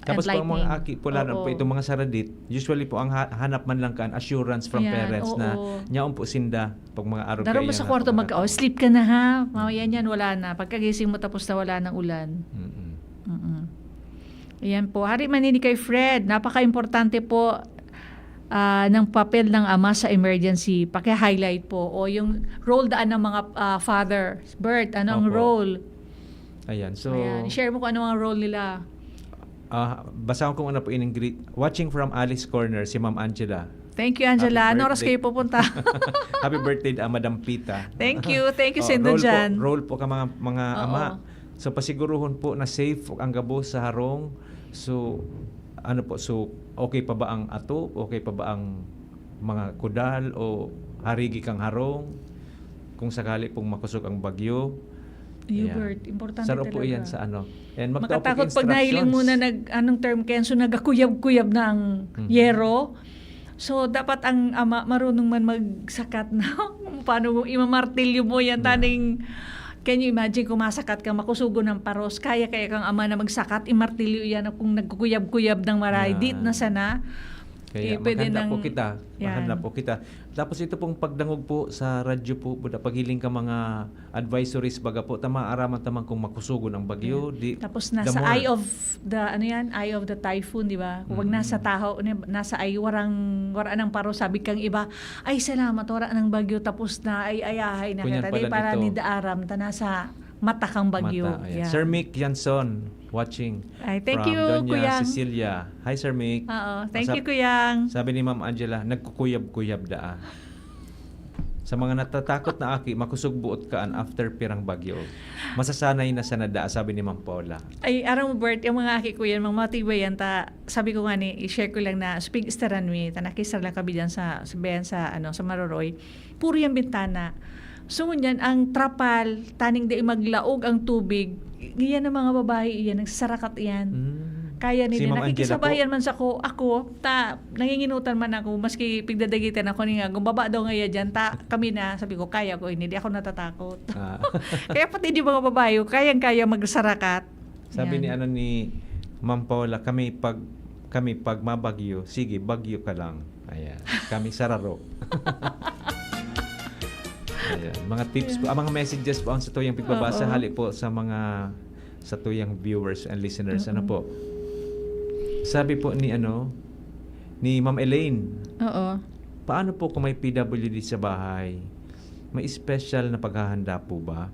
Tapos and po ang mga lightning. aki po, lalo Oo. po itong mga saradit, usually po ang ha- hanap man lang kaan assurance from Ayan, parents na oo. nyaon po sinda pag mga araw Daro mo kaiyan sa na kwarto po magka, oh, nakaka- sleep ka na ha. Mamaya niyan, wala na. Pagkagising mo, tapos na, wala nang ulan. Mm-mm. Mm-mm. Ayan po. Hari manini kay Fred, napaka-importante po ah, ng papel ng ama sa emergency. Paki-highlight po. O yung role daan ng mga ah, father. Bert, anong Opo. Role? Ayan, so... Ayan. Share mo kung ano ang role nila. Ah, basahon ko muna po ining greet. Watching from Alice Corner, si Ma'am Angela. Thank you, Angela. Happy Ano oras birthday. Kayo pupunta? Happy birthday, ah, Madam Pita. Thank you. Thank you, Oh, Sendo roll Jan. Po, roll po ka mga, mga Oo. ama. So, pasiguruhon po na safe ang gabos sa harong. So, ano po, so, okay pa ba ang ato? Okay pa ba ang mga kudal o harigi kang harong? Kung sakali pong makusog ang bagyo. Ayan. Hubert, importante Saro po talaga. Yan sa ano. And magtao po Makatakot pag instructions. Nahiling mo na nag, anong term, Kenzo, nagkakuyab-kuyab na ang Mhm. yero. So, dapat ang ama marunong man magsakat na. Paano mo imamartilyo mo yan, Yeah. taning, can you imagine kung masakat ka, makusugon ng paros, kaya-kaya kang ama na magsakat, imartilyo yan kung nagkukuyab-kuyab ng maray, Yeah. di na sana. Kaya Eh, pwede maghanda po nang- kita. Yan. Maghanda po kita. Tapos ito pong pagdangog po sa radyo po, buda paghiling ka mga advisories baga po, tama, araman taman kung makusugon ang bagyo. Di, Tapos the nasa more. eye of the, ano yan, eye of the typhoon, di ba? Kung wag Mm. nasa tahaw, ni- nasa eye, warang, wara nang paro, sabi kang iba, "Ay, salamat, wara nang bagyo, tapos na, ay, ayahay na Kunyan kita." pala Di, para nito. Ni Daaram, ta nasa mata kang bagyo. Mata, ayan. Yan. Sir Mick Yanson, watching Ay, thank from you, Doña Kuyang. Cecilia. Hi, Sir Mick. Oo, thank Sab- you, Kuyang. Sabi ni Ma'am Angela, "Nagkukuyab-kuyab daa." Sa mga natatakot na aki, makusog buot kaan after pirang bagyo. Masasanay na sana daa, sabi ni Ma'am Paula. Ay, aram mo, Bert, yung mga aki ko yan, mga matibay yan, ta, sabi ko nga ni, i-share ko lang na, sa Pig-Estaran mi, ta nakisar lang kami dyan sa, sa, sa, ano, sa Maroroy. Puro yung bintana. So, ngunyan, ang trapal, taning dai maglaog ang tubig, iyan ang mga babae, iyan, nagsasarakat iyan. Mm. Kaya ni, Si Ma'am Angela nakikisabayan po. Man sa ko, ako, ta, nanginginutan man ako, maski pigdadagitan ako, ni nga, gumbaba daw nga iya dyan, ta, kami na, sabi ko, "Kaya ko ini, di ako natatakot." Ah. Kaya pati di mga babae, kayang-kaya magsarakat. Sabi ni Yan. Ano ni Ma'am Paula, "Kami pag, kami pag mabagyo, sige, bagyo ka lang." Ayan. Kami sararo. Ayan. Mga tips po, ah, mga messages po ang sa tuyang pigbabasa, Oo. Hali po sa mga, sa tuyang viewers and listeners. Ano Oo. Po? Sabi po ni ano, ni Ma'am Elaine, Oo. "Paano po kung may P W D sa bahay? May special na paghahanda po ba?"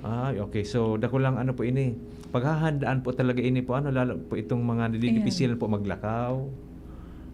Ay, okay. So, dakulang ano po ini. Paghahandaan po talaga ini po, ano, lalo po itong mga nadidipisil po maglakaw.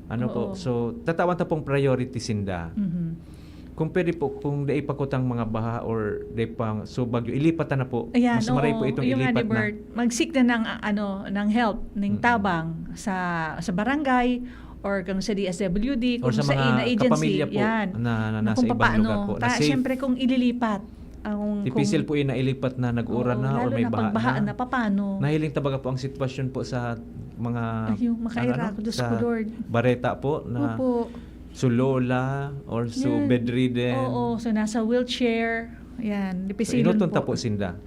Ano po? Oo. So, tatawan ta pong priority sinda. Mhm. Kung pwede po, kung dai pa kutang mga baha or dai pa, so bagyo, ilipat na po. Ayan, Mas maray po oo, itong yung nga ni ilipat na. Bert, mag-seek na ng, ah, ano, ng help, ng Mm-mm. tabang sa, sa barangay or kung sa D S W D, Or kung sa sa mga ina agency. kapamilya po Yan. na, na Na nasa kung ibang papaano. lugar po, na Ta, safe. Siyempre, kung ililipat, ang, Dipisil kung, po yun na ilipat na nag-uran oo, na or lalo may na baha pag baha na. Na, papaano? Nahiling ta baga po ang sitwasyon po sa mga, Ayun, makaira ano, ako, Diyos sa ko, Lord. Bareta po na Opo. su lola or su Yan. bedridden. Oo, so nasa wheelchair. Yan, So, dipisilon inuton ta po. po sinda.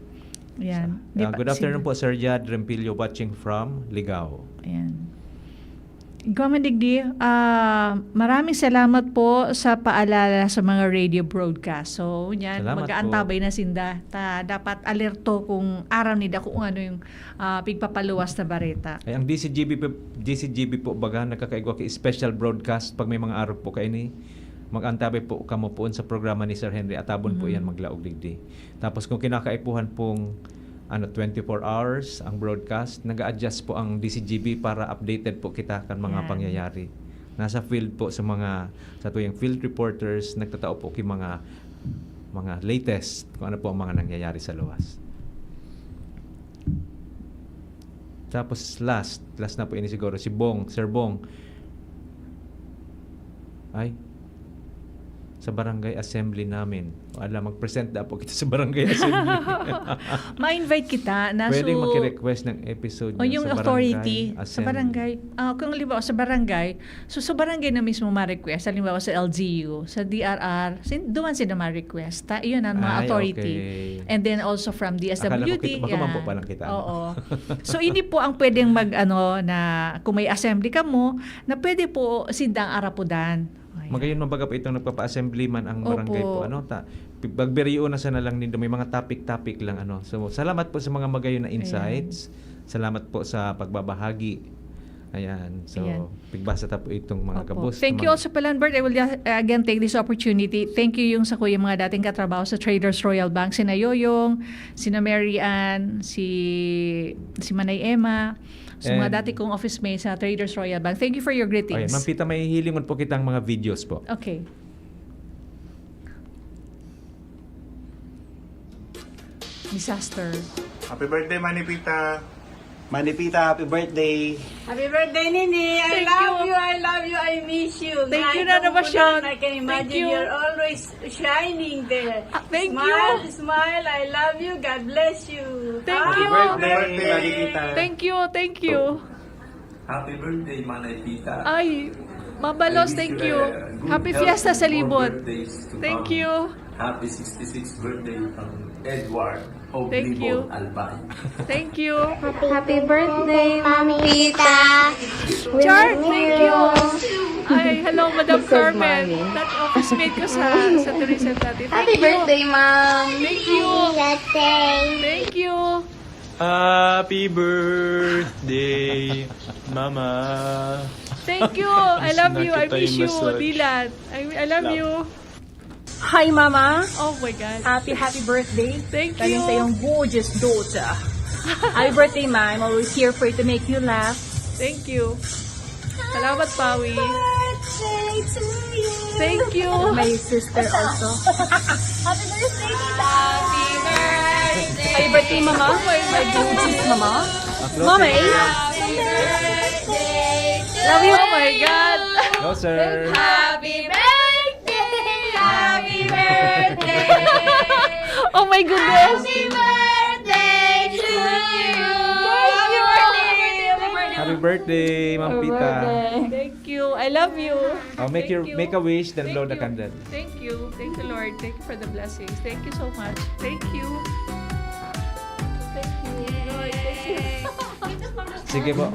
Yan. Sa- ah, good afternoon Dipisilon. Po, Sir Jad Rempilio, watching from Ligao. Ayan. Igwa man digdi, ah, maraming salamat po sa paalala sa mga radio broadcast. So, yan, Salamat mag-aantabay po. Na sinda. Ta, dapat alerto kung aram nida kung ano yung, ah, pigpapaluwas na bareta. Ay, ang D C G B po, D C G B po baga nakakaigwa ki special broadcast pag may mga arog po kaini. Mag-antabay po kamo poon sa programa ni Sir Henry Atabon po Mhm. Yan maglaog digdi. Tapos kung kinakaipuhan pong, ano, twenty-four hours ang broadcast, nag-a-adjust po ang D C G B para updated po kita kan mga Yan. Pangyayari. Nasa field po sa mga, sa tuyang field reporters, nagtatao po ki mga, mga latest kung ano po ang mga nangyayari sa luwas. Tapos last, last na po ini siguro, si Bong, Sir Bong. Ay, sa barangay assembly namin. Wala, mag-present na po kita sa barangay assembly. Ma-invite kita na Pwedeng so, maki-request ng episode o niyo yung sa authority barangay sa assembly. Barangay. Ah, kung halimbawa sa barangay, so sa barangay na mismo ma-request, halimbawa sa L G U, sa D R R, sin, duman sila ma-request. Ta, iyon ang mga Ay, authority. Okay. And then also from D S W D. Akala ko kita, baka Yan. Mampo pa lang kita, ano? Oo. So, ini po ang pwedeng mag, ano, na kung may assembly ka mo, na pwede po sindang arapudan. Ayan. Magayon mabaga po itong nagpapa-assembly man ang barangay Opo. Po, ano, ta, pagbirio na sana lang nindo, may mga topic-topic lang, ano. So, salamat po sa mga magayon na Ayan. Insights. Salamat po sa pagbabahagi. Ayan. So, Ayan. Pigbasa ta po itong mga Opo. gabos Thank na you mga also, Palan Bert. I will just, uh, again take this opportunity. Thank you yung sa kuya mga dating katrabaho sa Traders Royal Bank, sina Yoyong, sina Mary Ann, si, si Manay Emma, Sa mga And dati kong office mate sa Traders Royal Bank. Thank you for your greetings. Okay, Ma'am Pita, may hilingon po kitang mga videos po. Okay. Disaster. Happy birthday, Manny Pita. Manny Pita, happy birthday. Happy birthday, Nini. I Thank love you. you, I love you, I miss you. Thank you, Kahit Nana namuulan, Basyon. I can Thank imagine you. you're always shining there. Ah, thank Smile, you. smile. I love you. God bless you. Thank Ah. you. Happy birthday, Manny Pita. Thank you, thank you. Happy birthday, Manay Pita. Ay, Mabalos, I wish thank you you. a good Happy health Fiesta and sa more Libot. birthdays to Thank come. you. Happy sixty-sixth birthday from Edward Thank Oblibo you. Albay. Thank you. Happy, happy birthday, Mami Pita. Char, thank you. Ay, hello, Madam Carmen. That office mate ko sa, sa tourism dati. Thank Happy you. birthday, Ma'am. Thank you. Happy birthday. Thank you. Happy birthday, Mama. Thank you. I love you. I miss you, Dilan. I, I love Love. you. Hi, Mama. Oh my God. Happy, happy birthday. Thank Galing you. sa iyong gorgeous daughter. Happy birthday, Ma. I'm always here for you to make you laugh. Thank you. Salamat, Pawi. Birthday to you. Thank you. My sister also. Happy birthday, Tita. Happy birthday. Happy birthday, Mama. Oh my God. My gorgeous Mama. Mama, eh? Happy birthday to Love you. Oh my God. No, sir. Happy birthday! Happy birthday! Oh my goodness! Happy birthday to you! Thank you! Happy birthday, Ma'am Pita. Thank you. I love you. Oh, make Thank your, you. make a wish, then Thank blow the you. candle. Thank you. Thank you, Lord. Thank you for the blessings. Thank you so much. Thank you. Thank you. Lord, thank you. Sige po.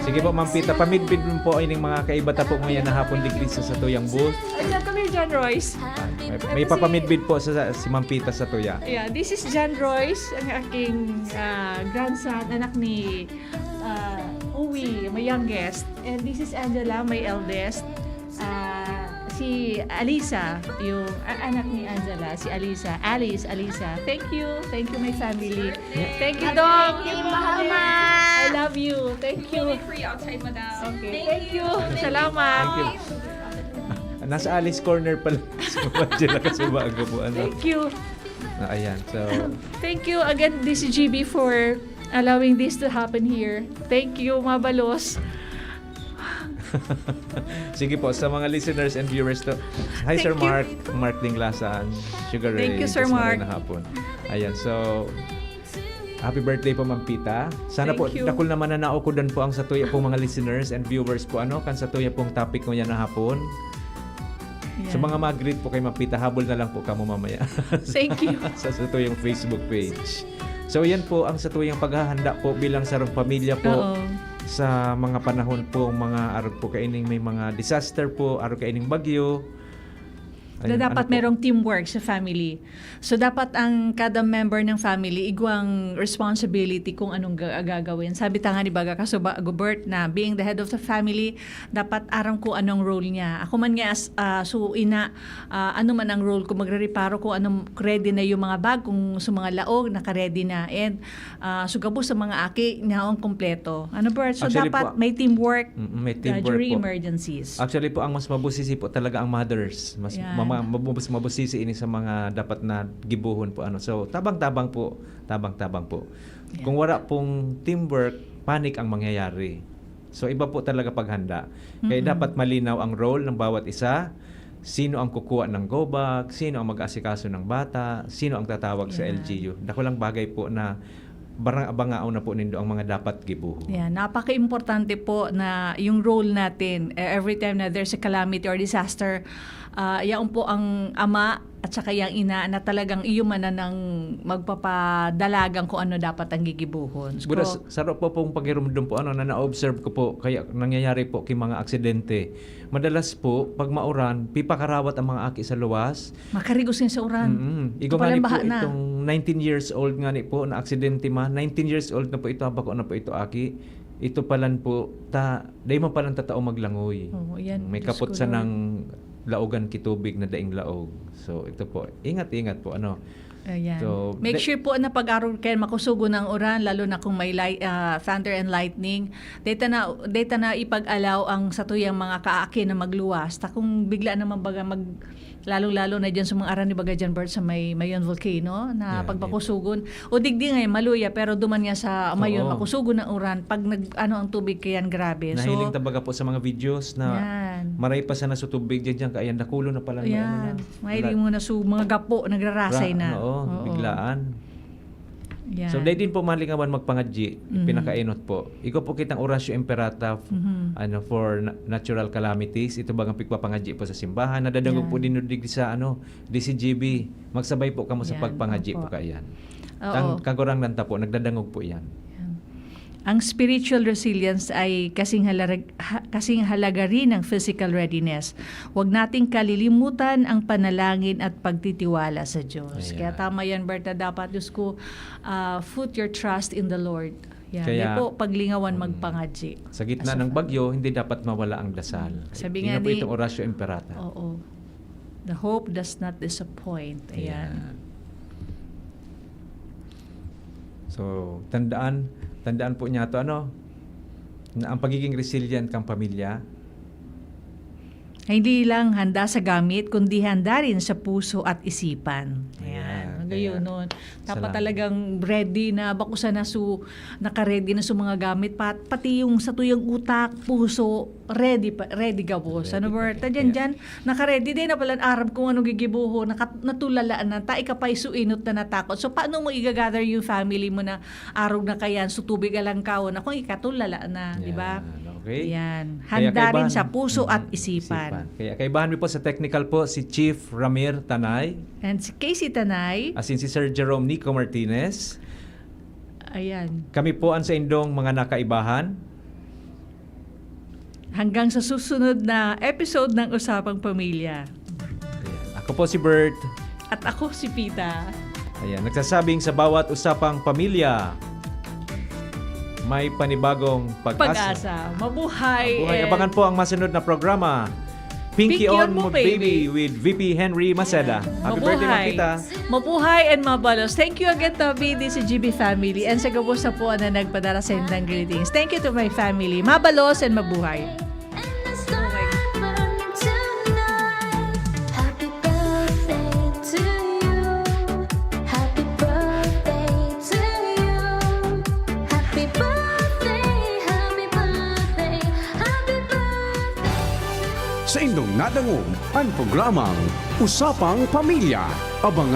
Sige po, Ma'am Pita. Pamidbid mo po ining mga kaiba ta po ngayon na hapon digdi sa satuyang booth. Ayan kami, John Royce. Ah, may, may papamidbid po sa, sa, si Ma'am Pita sa tuya. Yeah, this is John Royce, ang aking, ah, grandson, anak ni, ah, Uwi, my youngest. And this is Angela, my eldest. Ah, si Alisa, yung, ah, anak ni Angela, si Alisa. Alice, Alisa. Thank you. Thank you, my family. Thank you, Doc. Thank you, Mama. I love you. Thank you. We'll be free outside, madam. Okay. Thank Thank you. you. Salamat. Thank you. Nasa Alice Corner pala si Mama Angela kasi umaga po, ano? Thank you. Ah, ayan. So, Thank you again, D C G B, for allowing this to happen here. Thank you, Mabalos. Sige po, sa mga listeners and viewers to. Hi, Thank Sir you. Mark. Mark Dinglasan, Sugar Ray. Thank you, Sir Mark. Magandang hapon. Ayan, so, happy birthday po, Ma'am Pita. Sana Thank po, you. dakul na mananao ko dan po ang satuya pong mga listeners and viewers po, ano, kan satuya pong topic ko yan na hapon. Sa Yan. mga mag-greet po kay Ma'am Pita, habol na lang po kamo mamaya. Thank you. Sa satuyang Facebook page. So, yan po ang satuyang paghahanda po bilang sarong pamilya po Oo. sa mga panahon po, mga arog po kaining may mga disaster po, arog kaining bagyo. Na Ayun, dapat ano po? merong teamwork sa family. So, dapat ang kada member ng family, igwang responsibility kung anong ga-, gagawin. Sabi ta nga ni Baga Kasuba Gobert na being the head of the family, dapat aram ko anong role niya. Ako man nga as, ah, so ina, ah, ano man ang role ko, magrereparo kung anong ready na yung mga bag, kung sa mga laog, naka-ready na. And, ah, so gabos sa mga aki, naong kompleto. Ano, Bert? So, Actually dapat po, may teamwork, mm, may ah, teamwork during po. emergencies. Actually po, ang mas mabusisi po talaga ang mothers. Mas Yan. mama-, mabus-, mabusisi ini sa mga dapat na gibuhon po, ano. So, tabang-tabang po, tabang-tabang po. Yan. Kung wala pong teamwork, panic ang mangyayari. So, iba po talaga paghanda. Kaya Mm-mm. dapat malinaw ang role ng bawat isa. Sino ang kukuha ng go bag? Sino ang mag-aasikaso ng bata? Sino ang tatawag sa Yan. L G U? Dakulang bagay po na barang abangaon na po nindo ang mga dapat gibuhon. Yan. Napaka-importante po na yung role natin, eh, every time na there's a calamity or disaster, ah, yaon po ang ama at saka yang ina na talagang iyo man na nang magpapadalagan kung ano dapat ang gigibuhon. Buda, So, sa-, saro po pong pagirumdom po, ano, na na-observe ko po, kaya nangyayari po ki mga aksidente. Madalas po, pag mauran, pipakarawat ang mga aki sa luwas. Makarigos nga sa uran. Mm-mm. Ito Igwa pala nga ni ang baha po na. itong nineteen years old nga ni po na aksidente man. Nineteen years old na po ito, bako na po ito aki. Ito palan po, ta, dahil man palan tatao maglangoy. Oo, yan. May Diyos kapot ko, sa Lord. nang laogan ki tubig na daing laog. So, ito po, ingat-ingat po, ano. Ayan. So, Make da- sure po na pag-arog kayo, makusugon ang uran, lalo na kung may light, ah, thunder and lightning. Data na, data na ipag-allow ang satuyang mga kaakin na magluwas. Ta kung bigla naman baga mag, lalong-lalo na dyan sa mga aran ni baga dyan, Bert, sa may Mayon Volcano, na Yeah, pag makusugon, o digdi nga, maluya, pero duman nga sa Mayon, Oo. makusugon ang uran, pag nag, ano ang tubig kayan, grabe. So, Nahiling ta baga po sa mga videos na yan. maray pa sana sa tubig dyan, dyan, kaya dakulo na pala may ano na. Ayan. Mahiling mo na su, mga gapo, nagrarasay Ra- na. Oo, Oo. biglaan. Yan. So, dahil din po malingawan magpangadyi, Mm. pinakainot po. Igo po kitang Orasyo Imperata, f- Mhm. ano, for na- natural calamities. Ito bagang pigpapangadyi po sa simbahan. Nadadangog Yan. po din digdi sa, ano, D C G B. Magsabay po kamo sa Yan, pagpangadyi opo. po kaiyan. Oo. Ang Kagurangnan ta po, nagdadangog po iyan. Yan. Ang spiritual resilience ay kasing halag-, ha-, kasing halaga rin ng physical readiness. Huwag nating kalilimutan ang panalangin at pagtitiwala sa Diyos. Ayan. Kaya tama yan, Bert, na dapat, Diyos ko, ah, put your trust in the Lord. Yan. Kaya, Di po paglingawan Mm. magpangadyi. Sa gitna Sa ng pa- bagyo, hindi dapat mawala ang dasal. Sabi Yun nga na po ni- itong Orasyo Imperata. Oo. The hope does not disappoint. Ayan. Ayan. So, tandaan, tandaan po niya to, ano, na ang pagiging resilient kang pamilya. Hindi lang handa sa gamit, kundi handa rin sa puso at isipan. Ayan. Ayan. Ngayon Kaya, nun, dapat salamat. Talagang ready na, bako sana su, naka-ready na sa mga gamit, pat, pati yung sa tuyang utak, puso, ready pa, ready gabos. Ready Ano, pa Bert? rin. Diyan, Kaya diyan, naka-ready din na palan aram kung ano gigibuho, naka, natulala na, ta, ika pa isu inot na natakot. So, paano mo igagather yung family mo na arog na kayan, so tubig alang kaon, ako ikatulala na, di ba? Yan, okay. Yan. Kaya Handa rin kaibahan- sa puso at Mm, isipan. Kaya kaibahan mi po sa technical po, si Chief Ramir Tanay. And si Casey Tanay. Asin si Sir Jerome Nico Martinez. Ayan. Kami po ang sa indong mga nakaibahan. Hanggang sa susunod na episode ng Usapang Pamilya. Ayan. Ako po si Bert. At ako si Pita. Ayan, nagsasabing sa bawat usapang pamilya, may panibagong pag-asa. Pag-asa. Mabuhay. Mabuhay. And Abangan po ang masunod na programa. Pinky Pinky on on mo, mo, baby, baby. With V P Henry Maceda. Happy birthday, Ma'am Mabuhay. Pita. Mabuhay and mabalos. Thank you again, Tabi, D C G B family. And sa gabos na po na nagpadala sa indang greetings. Thank you to my family. Mabalos and mabuhay. And the star burn tonight. Happy birthday to you. Happy birthday to you. Happy birthday, happy birthday, happy birthday. Sa indong nadangog, ang programang Usapang Pamilya. Abangan